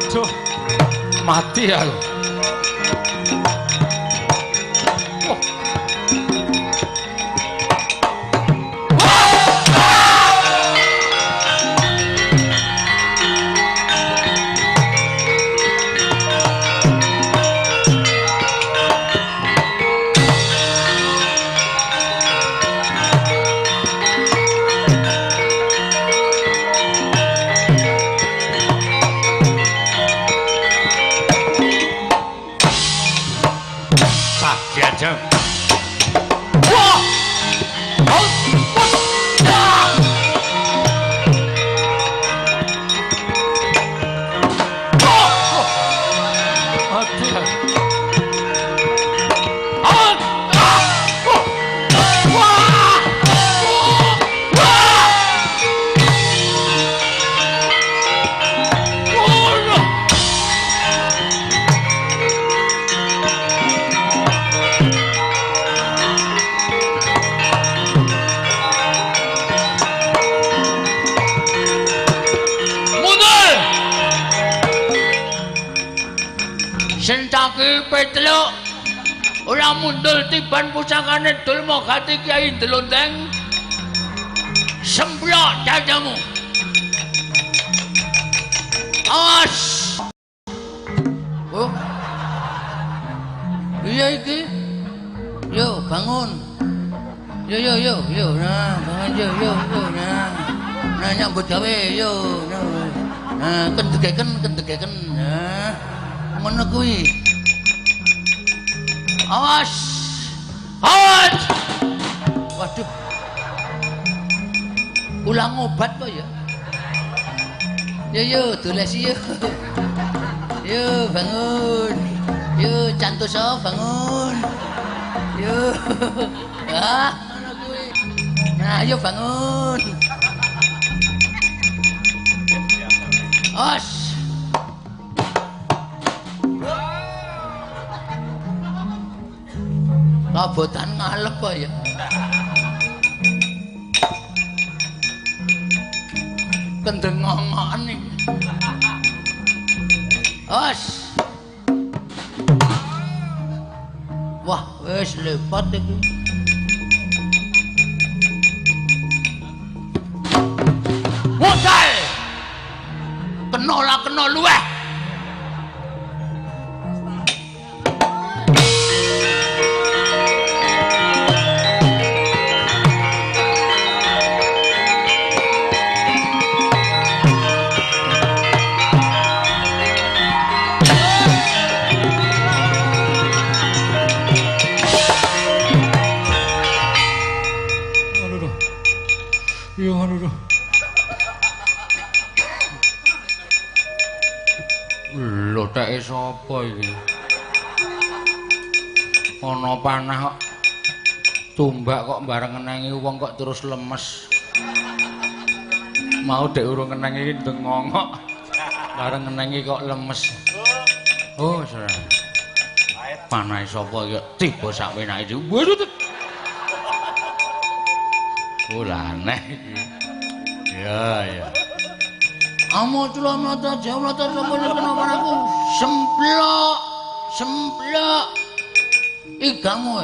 Aduh, mati aku. Oh. Sentaki Petruk ora mundul tiban pusakane Dulmagati Kyai Ndlondeng. Semplok dadamu. Awas. Oh. Iya iki. Yo bangun. Yo yo yo yo nah bangun yo yo yo nah. Nah nyambut gawe yo. Nah kendegeken kendegeken. Nah ngono kuwi. Awas. Awas. Waduh. Ulang obat kok ya. Yo yo dolesi yo. Yo bangun. Yo cantoso bangun. Yo. Ah ngono kuwi. Nah, ayo bangun. Awas. Kabotan ngalep kok ya. Kendengongokan iki. Awas. Wah, wis lepot iki. Modal. Kena lah kena luweh. Lho teke sapa iki? Ana panah kok tumbak kok bareng ngenengi wong kok terus lemes. Mau dek urung ngenengi iki ndengongok. Bareng ngenengi kok lemes. Oh, salah. Panah sapa iki tiba sak penake iki. Oh, aneh iki. Ya, ya. Amo culamata jawlata sapa kena aku semplok semplok igamu.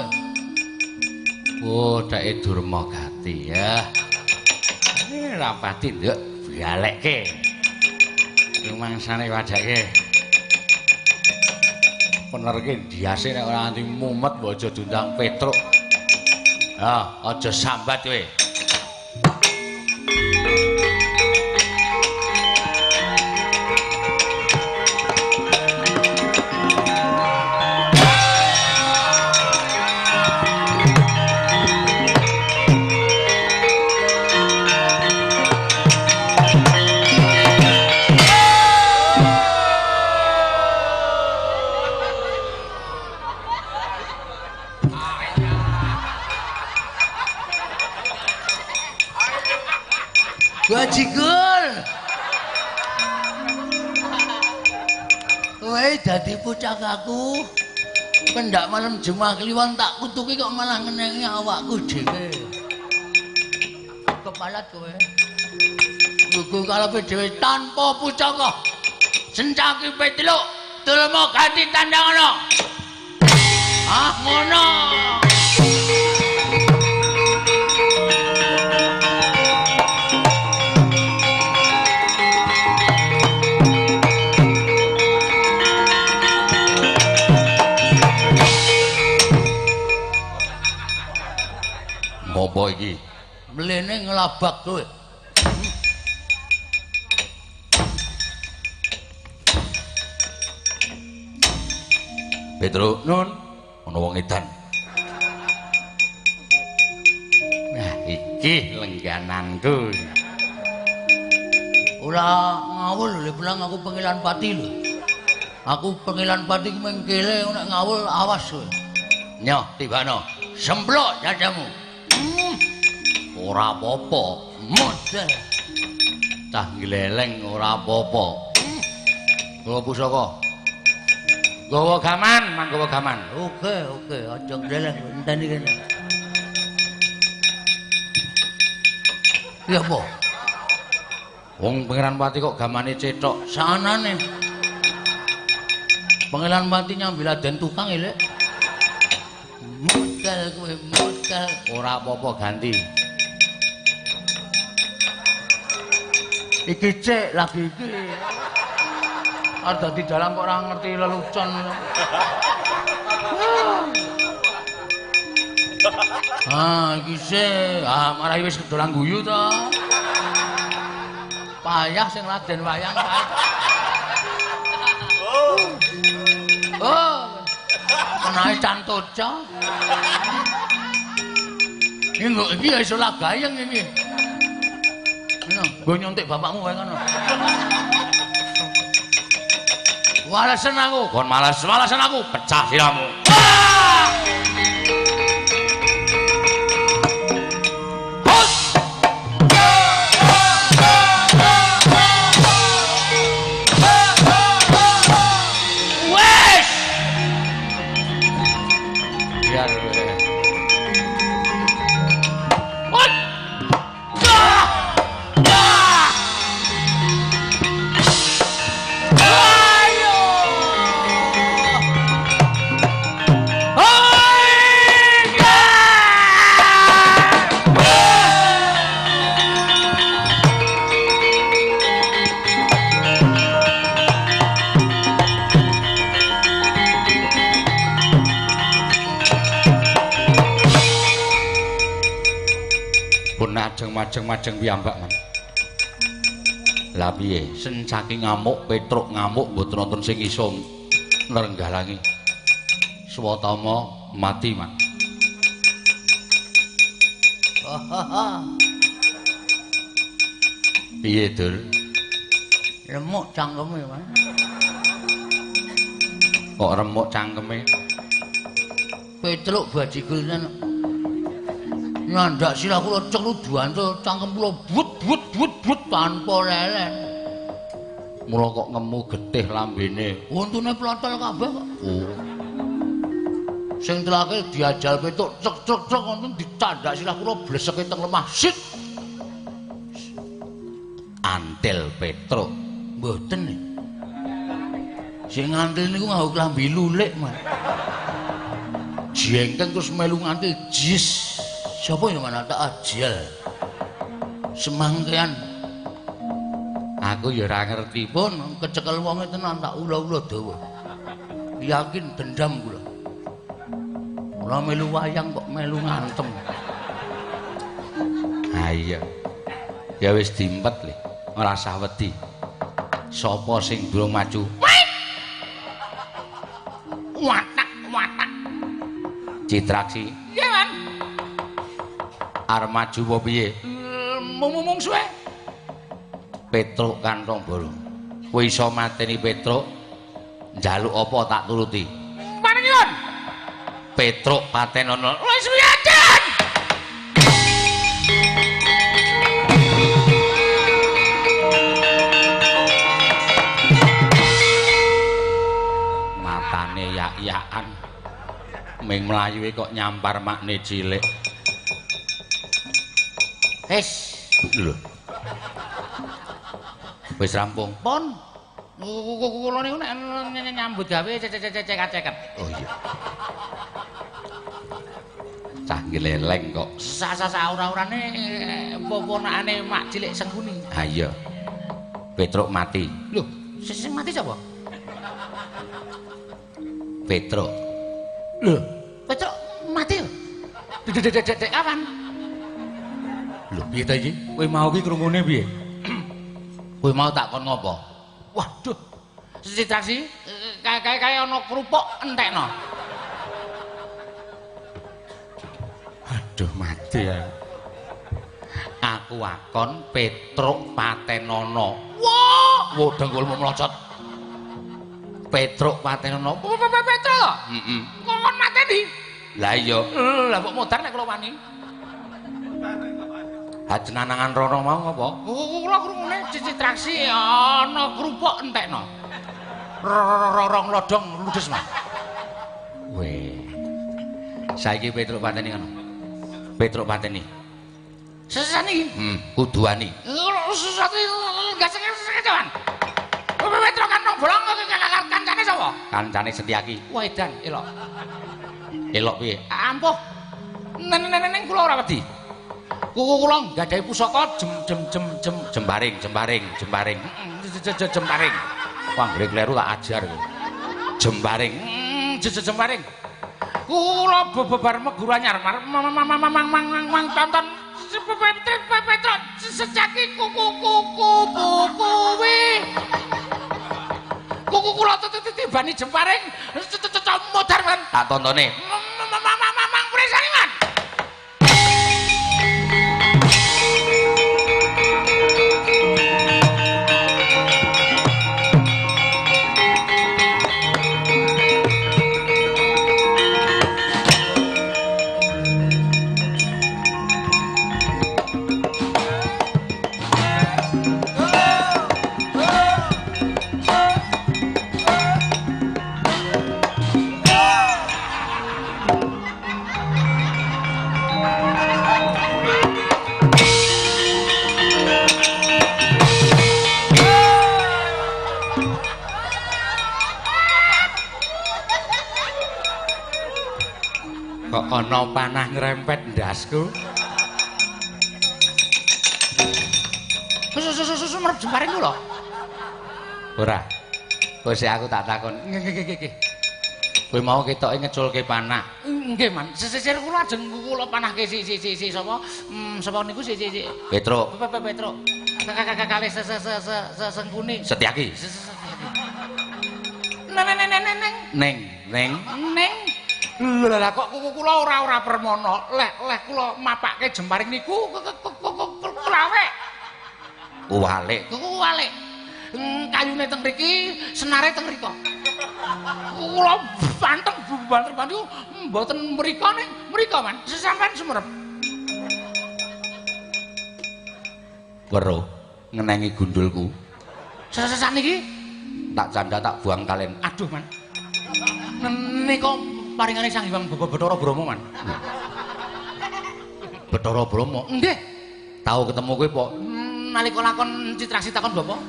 Oh, dake Durmagati ya. Rapati nduk balekke. Rumangsane wajake. Penerke ndiase nek ora nganti mumet mbok aja diundang Petruk. Ah, aja sambat kowe. Bajigul. Kowe dadi pucakaku. Pendak malam Jumat Kliwon tak kutuki kok malah ngenengi awakku dhewe. Kepalat kowe. Gugu kalepe dhewe tanpa pucaka. Sencaki Petruk, tulmo ganti tandangana. Ah, ngono. Ngopo iki? Mlene nglabak kowe. Petruk, Nun, ana wong edan. Nah, iki lenggananku. Ora ngawul lho, pulang aku pengilan pati lho. Aku pengilan pati ku mengkele nek ngawul awas kowe. Nyoh, tibano. Semplok dadamu. Ora apa-apa. Model. Cah gleleng ora apa-apa. Gawa pusaka. Gawa gaman, mang gawa gaman. Oke, oke, aja gleleng enteni kene. Ya apa? Wong Pangeran Pati kok gamane cethok. Sanane. Pangeran Pati nyambi laden tukang elek. Model kowe, model. Ora apa-apa ganti. Iki cek lagi iki. Arep dadi dalang kok ora ngerti lelucon. Ah, iki sik. Ah, marai wis kedolan guyu to. Payah sing laden wayang kae. Oh. Kenae cantoca. Iki kok iki ya iso lagayeng iki. Ngono, nggo nyuntik bapakmu wae ngono. Walesen aku, kon males, walesen aku, pecah siramu. Hus! Wes! Biar Hus! Ah! Ah! Ayo! Pun ajeng majeng-majeng piyambak, Man. Lah piye? Sencaki ngamuk, Petruk ngamuk mboten wonten sing iso nrenggalangi. Swatama mati, Man. Piye, Dul? Remuk cangkeme, Man. Kok remuk cangkeme? Petruk bajigur tenan. Nyandak sirah kula ceklu duantul cangkem kula but but but but tanpa lelen. Mula kok ngemu getih lambene. Untune plotol kabeh kok. Oh. Sing terakhir diajal Petruk cek cek cek wonten dicandak sirah kula bleseke teng lemah. Sit. Antil Petruk. Mboten. Sing ngantil niku nganggo klambi lulik, Man. Jengkeng terus melu ngantil jis. Siapa yang mana tak ajal semangkean. Aku ya ora ngerti pun kecekel wonge tenan tak ula-ula dawa. Yakin dendam kula. Ora melu wayang kok melu ngantem. Ha iya. Ya wis dimpet le, ora usah wedi. Sapa sing durung maju? Watak watak. Citraksi. Iya, Man. Arep maju apa piye? Mung-mung suwe. Petruk kantong bolong. Kowe iso mateni Petruk, njaluk apa tak turuti. Paringon. Petruk patenono. Wis wiyadan. Matane yak-yakan. Ming mlayuwe kok nyampar makne cilik. Wis. Lho. Wis rampung. Pun. Kula niku nek nyambut gawe cecek-ceket. Oh iya. Cah ngleleng kok. Sa-sa ora-orane ponakane mak cilik Sengkuni. Ha iya. Petruk mati. Lho, sing mati sapa? Petruk. Lho, Petruk mati lho. Dek kapan? Lho, piye ta iki? Kowe mau ki krungune piye? Kowe mau tak kon ngopo? Waduh. Citraksi kae ana kerupuk entekno. Aduh mati ya. Aku akon Petruk patenono. Wah, wo dengkulmu mlocot. Petruk patenono. Petruk. Heeh. Kon mateni. Lah iya. Lah kok modar nek kula wani. Hajenanangan rono mau ngopo? Kula krungune Citraksi ana kerupuk entekno. Rong lodong ludes mah. Weh. Saiki Petruk pateni ngono. Petruk pateni. Sesane iki? Kudu wani. Sesane enggak sengaja. Petruk kan nang bolong kancane sapa? Kancane Setyaki. Wah edan, elok. Elok piye? Ampuh. Neng kula ora wedi. Kula nggadahi pusaka jem jem jem jem jembaring jembaring jembaring. Jembaring. Wah, anggere kleru tak ajar kowe. Jembaring. Jembaring. Kula bebar meguru anyar mang mang mang tonton Petruk Setyaki kuku kuku kuwi. Kuku kula tibani jemparing modar man. Tak tontone. Mang presani man. Kok ana panah ngrempet ndasku? Sumerep jemparing kula. Ora. Kok sik aku tak takon. Nggih nggih nggih. Kowe mau ketoke ngeculke panah. Nggih, Man. Sisir kula ajeng kula panahke si si si si sapa? Sapa niku si si si. Petruk. Petruk. Kalih se se se Sengkuni. Setyaki. Neng neng neng neng. Neng neng neng. Lha lah kok kuku kula ora-ora permono. Leh leh kula mapake jemparing niku kulawek. Kuwalik. Kuwalik. Kayune teng mriki, senare teng mriko. Kula panteng banter niku mboten mriko ning mriko, Man. Sesampean sumerep. Weruh ngenengi gundulku. Sesesan iki tak canda tak buang kalen. Aduh, Man. Nika paringane Sang Hyang Bathara Brahma, Man. Bathara Brahma? Nggih. Tau ketemu kowe, Pak? Nalika lakon Citraksi takon bapak.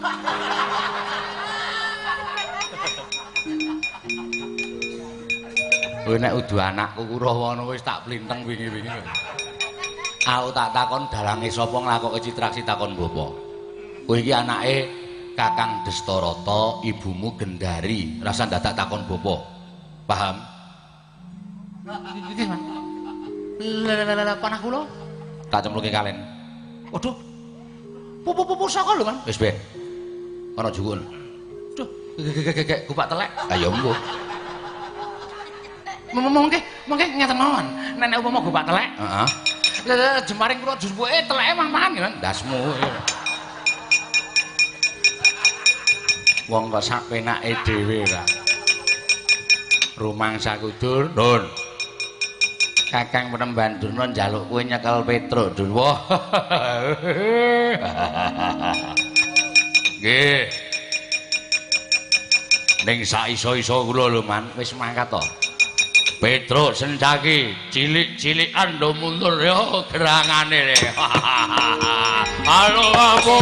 Kowe nek udu anakku Kurawa ngono wis tak plinteng wingi-wingi. Aku tak takon dalange sapa nglakoke Citraksi takon bapak. Kowe iki anake Kakang Destarata, ibumu Gendari. Rasa dadak takon bapak. Paham? Nggih, Man. Lha panah kula tak cemplungke kalen. Waduh. Pusaka lho, Man. Wis ben. Ana juwun. Duh, gek gupak telek. Ayo mbuh. Mengke, mengke ngeten mawon. Nek nek upama gupak telek, heeh. Lha jemaring kula jumpuke teleke mang-mangan nggih, Man. Ndasmu. Wong kok sak penake dhewe ta. Rumangsa kudur, Nun. Kakang Penemban Durna njaluk kowe nyekel Petruk, Dun. Wah. Nggih. Ning sak iso-iso kula lho, Man, wis mangkat to. Petruk Sencaki cilik-cilikan do mundur yo gerangane. Halo aku.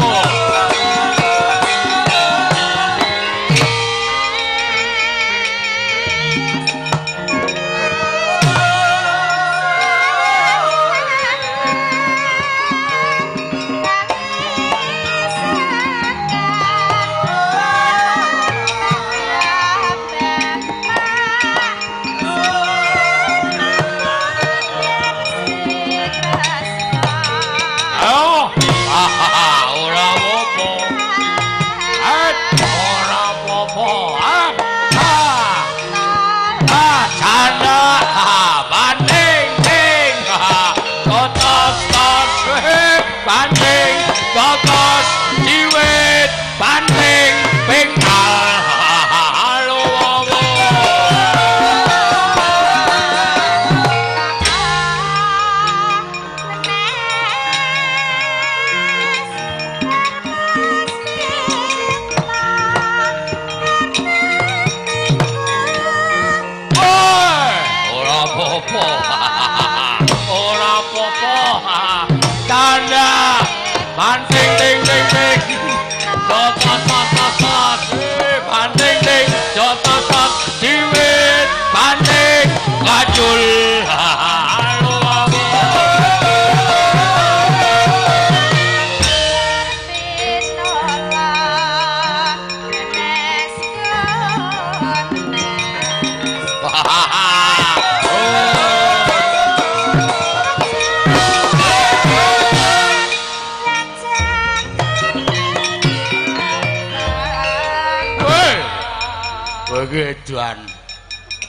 Kowe iki edan.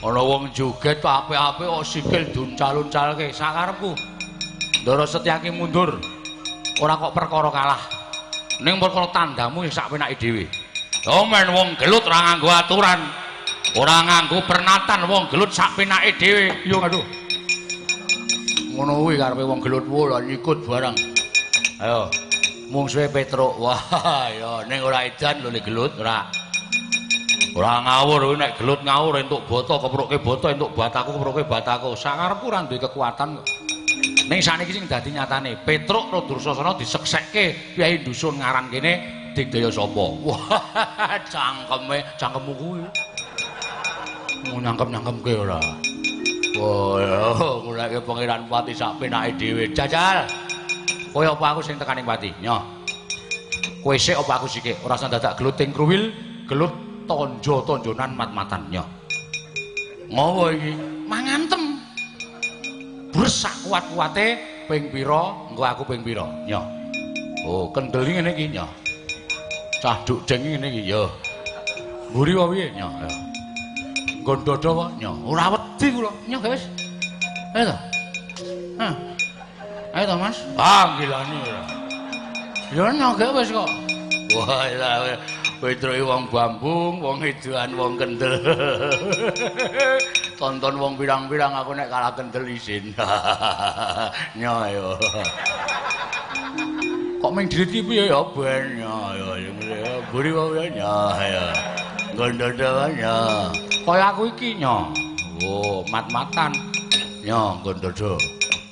Ana wong joget apik-apik kok sikil duncal-uncalke sakarepku. Ndara Setyaki mundur. Ora kok perkara kalah. Ning perkara tandamu sak penake dhewe. Oh men wong gelut ora nganggo aturan. Ora nganggo pernatan wong gelut sak penake dhewe. Yo aduh. Ngono kuwi karepe wong gelut wae nyikut barang. Ayo. Mungsuhe Petruk. Wah, ya ning ora edan lho gelut ora. Ora ngawur nek gelut ngawur entuk bata kepruke bata entuk bataku kepruke bataku. Sakarepku ora duwe kekuatan kok. Ning saniki sing dadi nyatane Petruk karo Dursasana diseksekke piyayi dusun ngaran kene digdaya sapa. Wah, cangkeme, cangkemmu kuwi. Nyangkem-nyangkemke ora. Wah, ngulake Pangeran Pati sak penake dhewe. Jajal. Kowe apa aku sing tekaning pati? Nyoh. Kowe sik apa aku sik? Ora usah dadak gelut ing kruwil, gelut tonjo-tonjonan mat-matan. Nyoh. Ngopo iki? Mangantem. Bres sak kuat-kuate ping pira, engko aku ping pira. Nyoh. Oh, kendel ngene iki nyoh. Cah duk deng ngene iki ya. Mburi wae piye? Nyoh. Nggon dodo wae nyoh. Ora wedi kula. Nyoh wis. Ayo to. Hah. Ayo to, Mas. Ah, gilani ora. Ya nyoh wis kok. Wah, ya Petruk wong bambung, wong edan, wong kendel. Tonton wong pirang-pirang aku nek kalah kendel isin. Nyoh ayo. Kok ming dirit iki piye ya ben nyoh ayo. Mburi wae nyoh ayo. Nggon dodo nyoh. Kaya aku iki nyoh. Oh, mat-matan. Nyoh nggon dodo.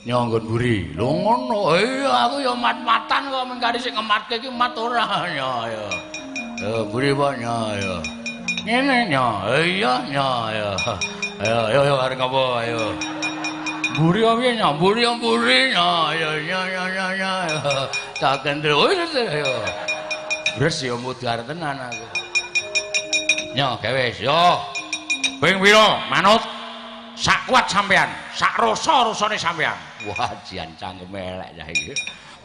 Nyoh nggon mburi. Lho ngono. Iya aku ya mat-matan kok mengkari sing ngematke iki mat ora nyoh ayo. Mburi wae nyoh ayo. Ngene nyoh. Iya nyoh ayo. Ayo ayo ayo arep ngopo ayo. Mburi piye nyoh? Mburi mburi nyoh ayo nyoh nyoh nyoh. Tak kendel. Ayo. Bres ya mudhar tenan aku. Nyoh gawe wis yo. Ping pira manut? Sak kuat sampean, sak rasa-rasane sampean. Wah, jian cangkeme elek cah iki.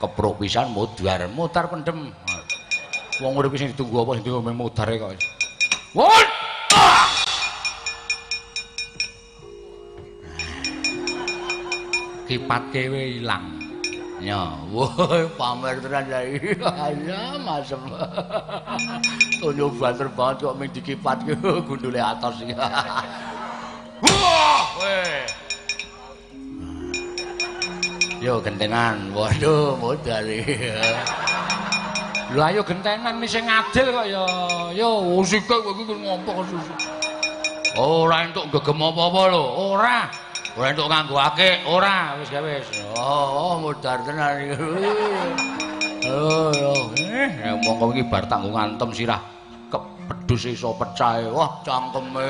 Kepruk pisan mudhar, mutar pendem. Wong urip sing ditunggu apa sing ditunggu mung mudhare kok. Wah! Kipatke we ilang. Ya, wah pamer tenan saiki. Ya, masem. Tonyo banter banget kok mung dikipatke gundule atos iki. Wah, weh. Yo gentenan. Waduh, modal iki. Lho ayo gentenan sing ngadil kok ya. Yo usike kowe iki ngompok susu. Ora entuk gegem apa-apa lho, ora. Ora entuk nganggo akik, ora. Wis gawe wis. Oh, modar tenan iki. Oh, yo. Mongko iki bar tak nggo ngantem sirah kepedhus iso pecah. Wah, cangkeme.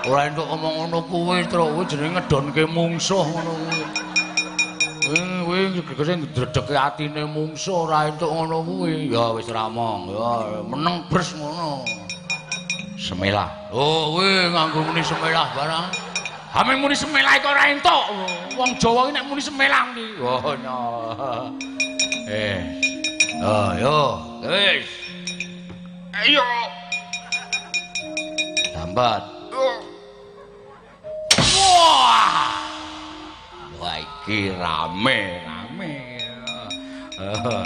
Ora entuk ngomong ngono kuwi, Truk. Kuwi jenenge ngedonke mungsuh ngono kuwi. Kuwi gegese ndredheke atine mungsuh ora entuk ngono kuwi. Ya wis ra omong. Ya meneng bres ngono. Semelah. Oh, kuwi nganggo muni semelah barang. Ame muni semelah kok ora entuk. Wong Jawa iki nek muni semelah ndi. Oh, no. Oh, yo, wis. Ayo. Lambat. Wah. Wah iki rame, rame.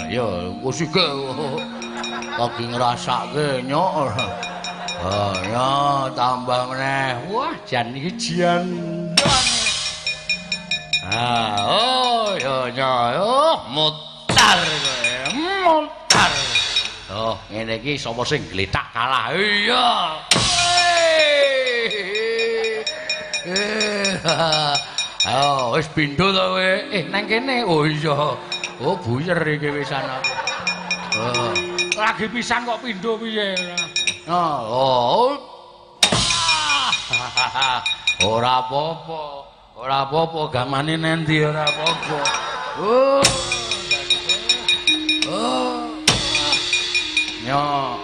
Yo, usike lagi ngrasake nyok. Oh, ya tambah meneh. Wah, jan iki jan. Ah, oh, yo yo, mutar kowe. Mutar. Oh, ngene iki sapa sing glethak kalah. Iya. Ayo, wis pindho to kowe. Nang kene. Oh iya. Oh, buyer iki wisan aku. Oh, lagi pisan kok pindho piye? Oh. Ora apa-apa. Ora apa-apa, gamane nendi ora apa-apa. Oh. Oh. Yo.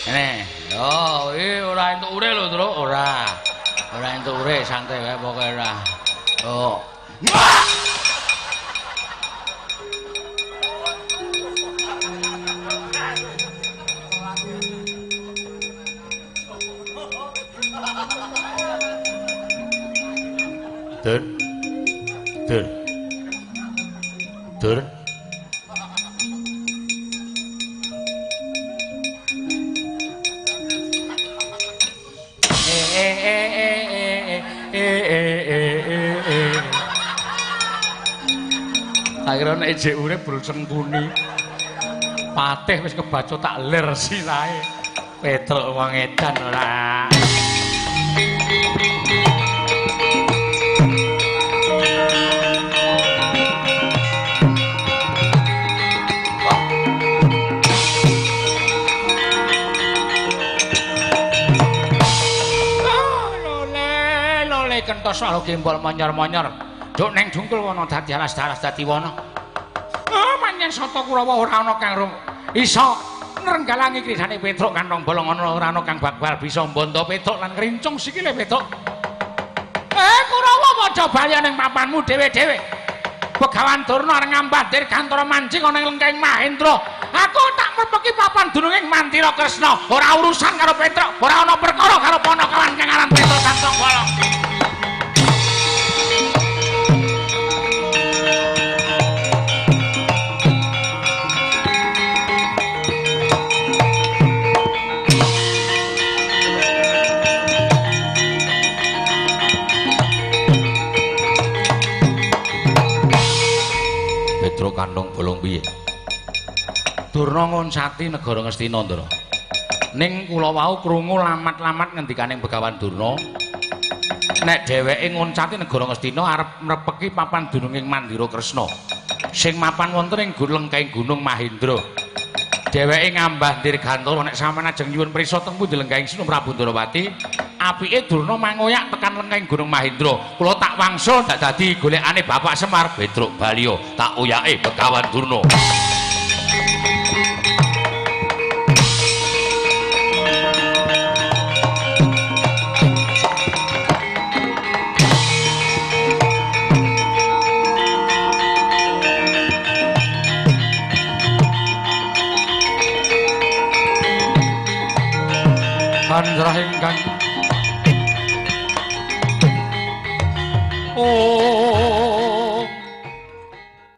Ngene. Yo, iki ora entuk ure lho, Truk. Ora. Ora entuk ure, santai wae pokoke ora. Oh. Dur. Dur. Dur. Akhirnya nek ijek urip brul sengkuni. Patih wis kebaca tak lir sirahe. Petruk wong edan ora. Lole lole kentos lho gembol monyor-monyor. Duk neng jungkul wana dadi alas-alas dadi wana. Pancen Sata Kurawa ora ana kang iso nrenggalangi krisane Petruk kantong bolong ana ora ana kang bakal bisa mbondo Petruk lan ngrincung sikile Petruk. Kurawa padha bali ning papanmu dhewe-dhewe. Begawan Durna arep ngambah Dirgantara mancing ana ing lengkeng Mahendra. Aku tak mrepeki papan dununging Mantira Kresna. Ora urusan karo Petruk, ora ana perkara karo panakawan kang aran Petruk kantong bolong. Petruk kantong bolong piye? Durna ngoncati negara Ngastina, Ndara. Ning kula wau krungu lamat-lamat ngendikaning Begawan Durna. Nek dheweke ngoncati negara Ngastina arep mrepeki papan dununging Mandira Kresna. Sing mapan wonten ing lengkeng Gunung Mahendra. Dheweke ngambah Dirgantara nek sampeyan ajeng nyuwun prisa teng pundi lengkeng Sinu Prabu Ndrawati, apike Durna mangoyak tekan lengkeng Gunung Mahendra. Kula tak wangsul ndak dadi golekane Bapak Semar. Petruk baliyo tak uyake Begawan Durna. Kandrah ingkang oh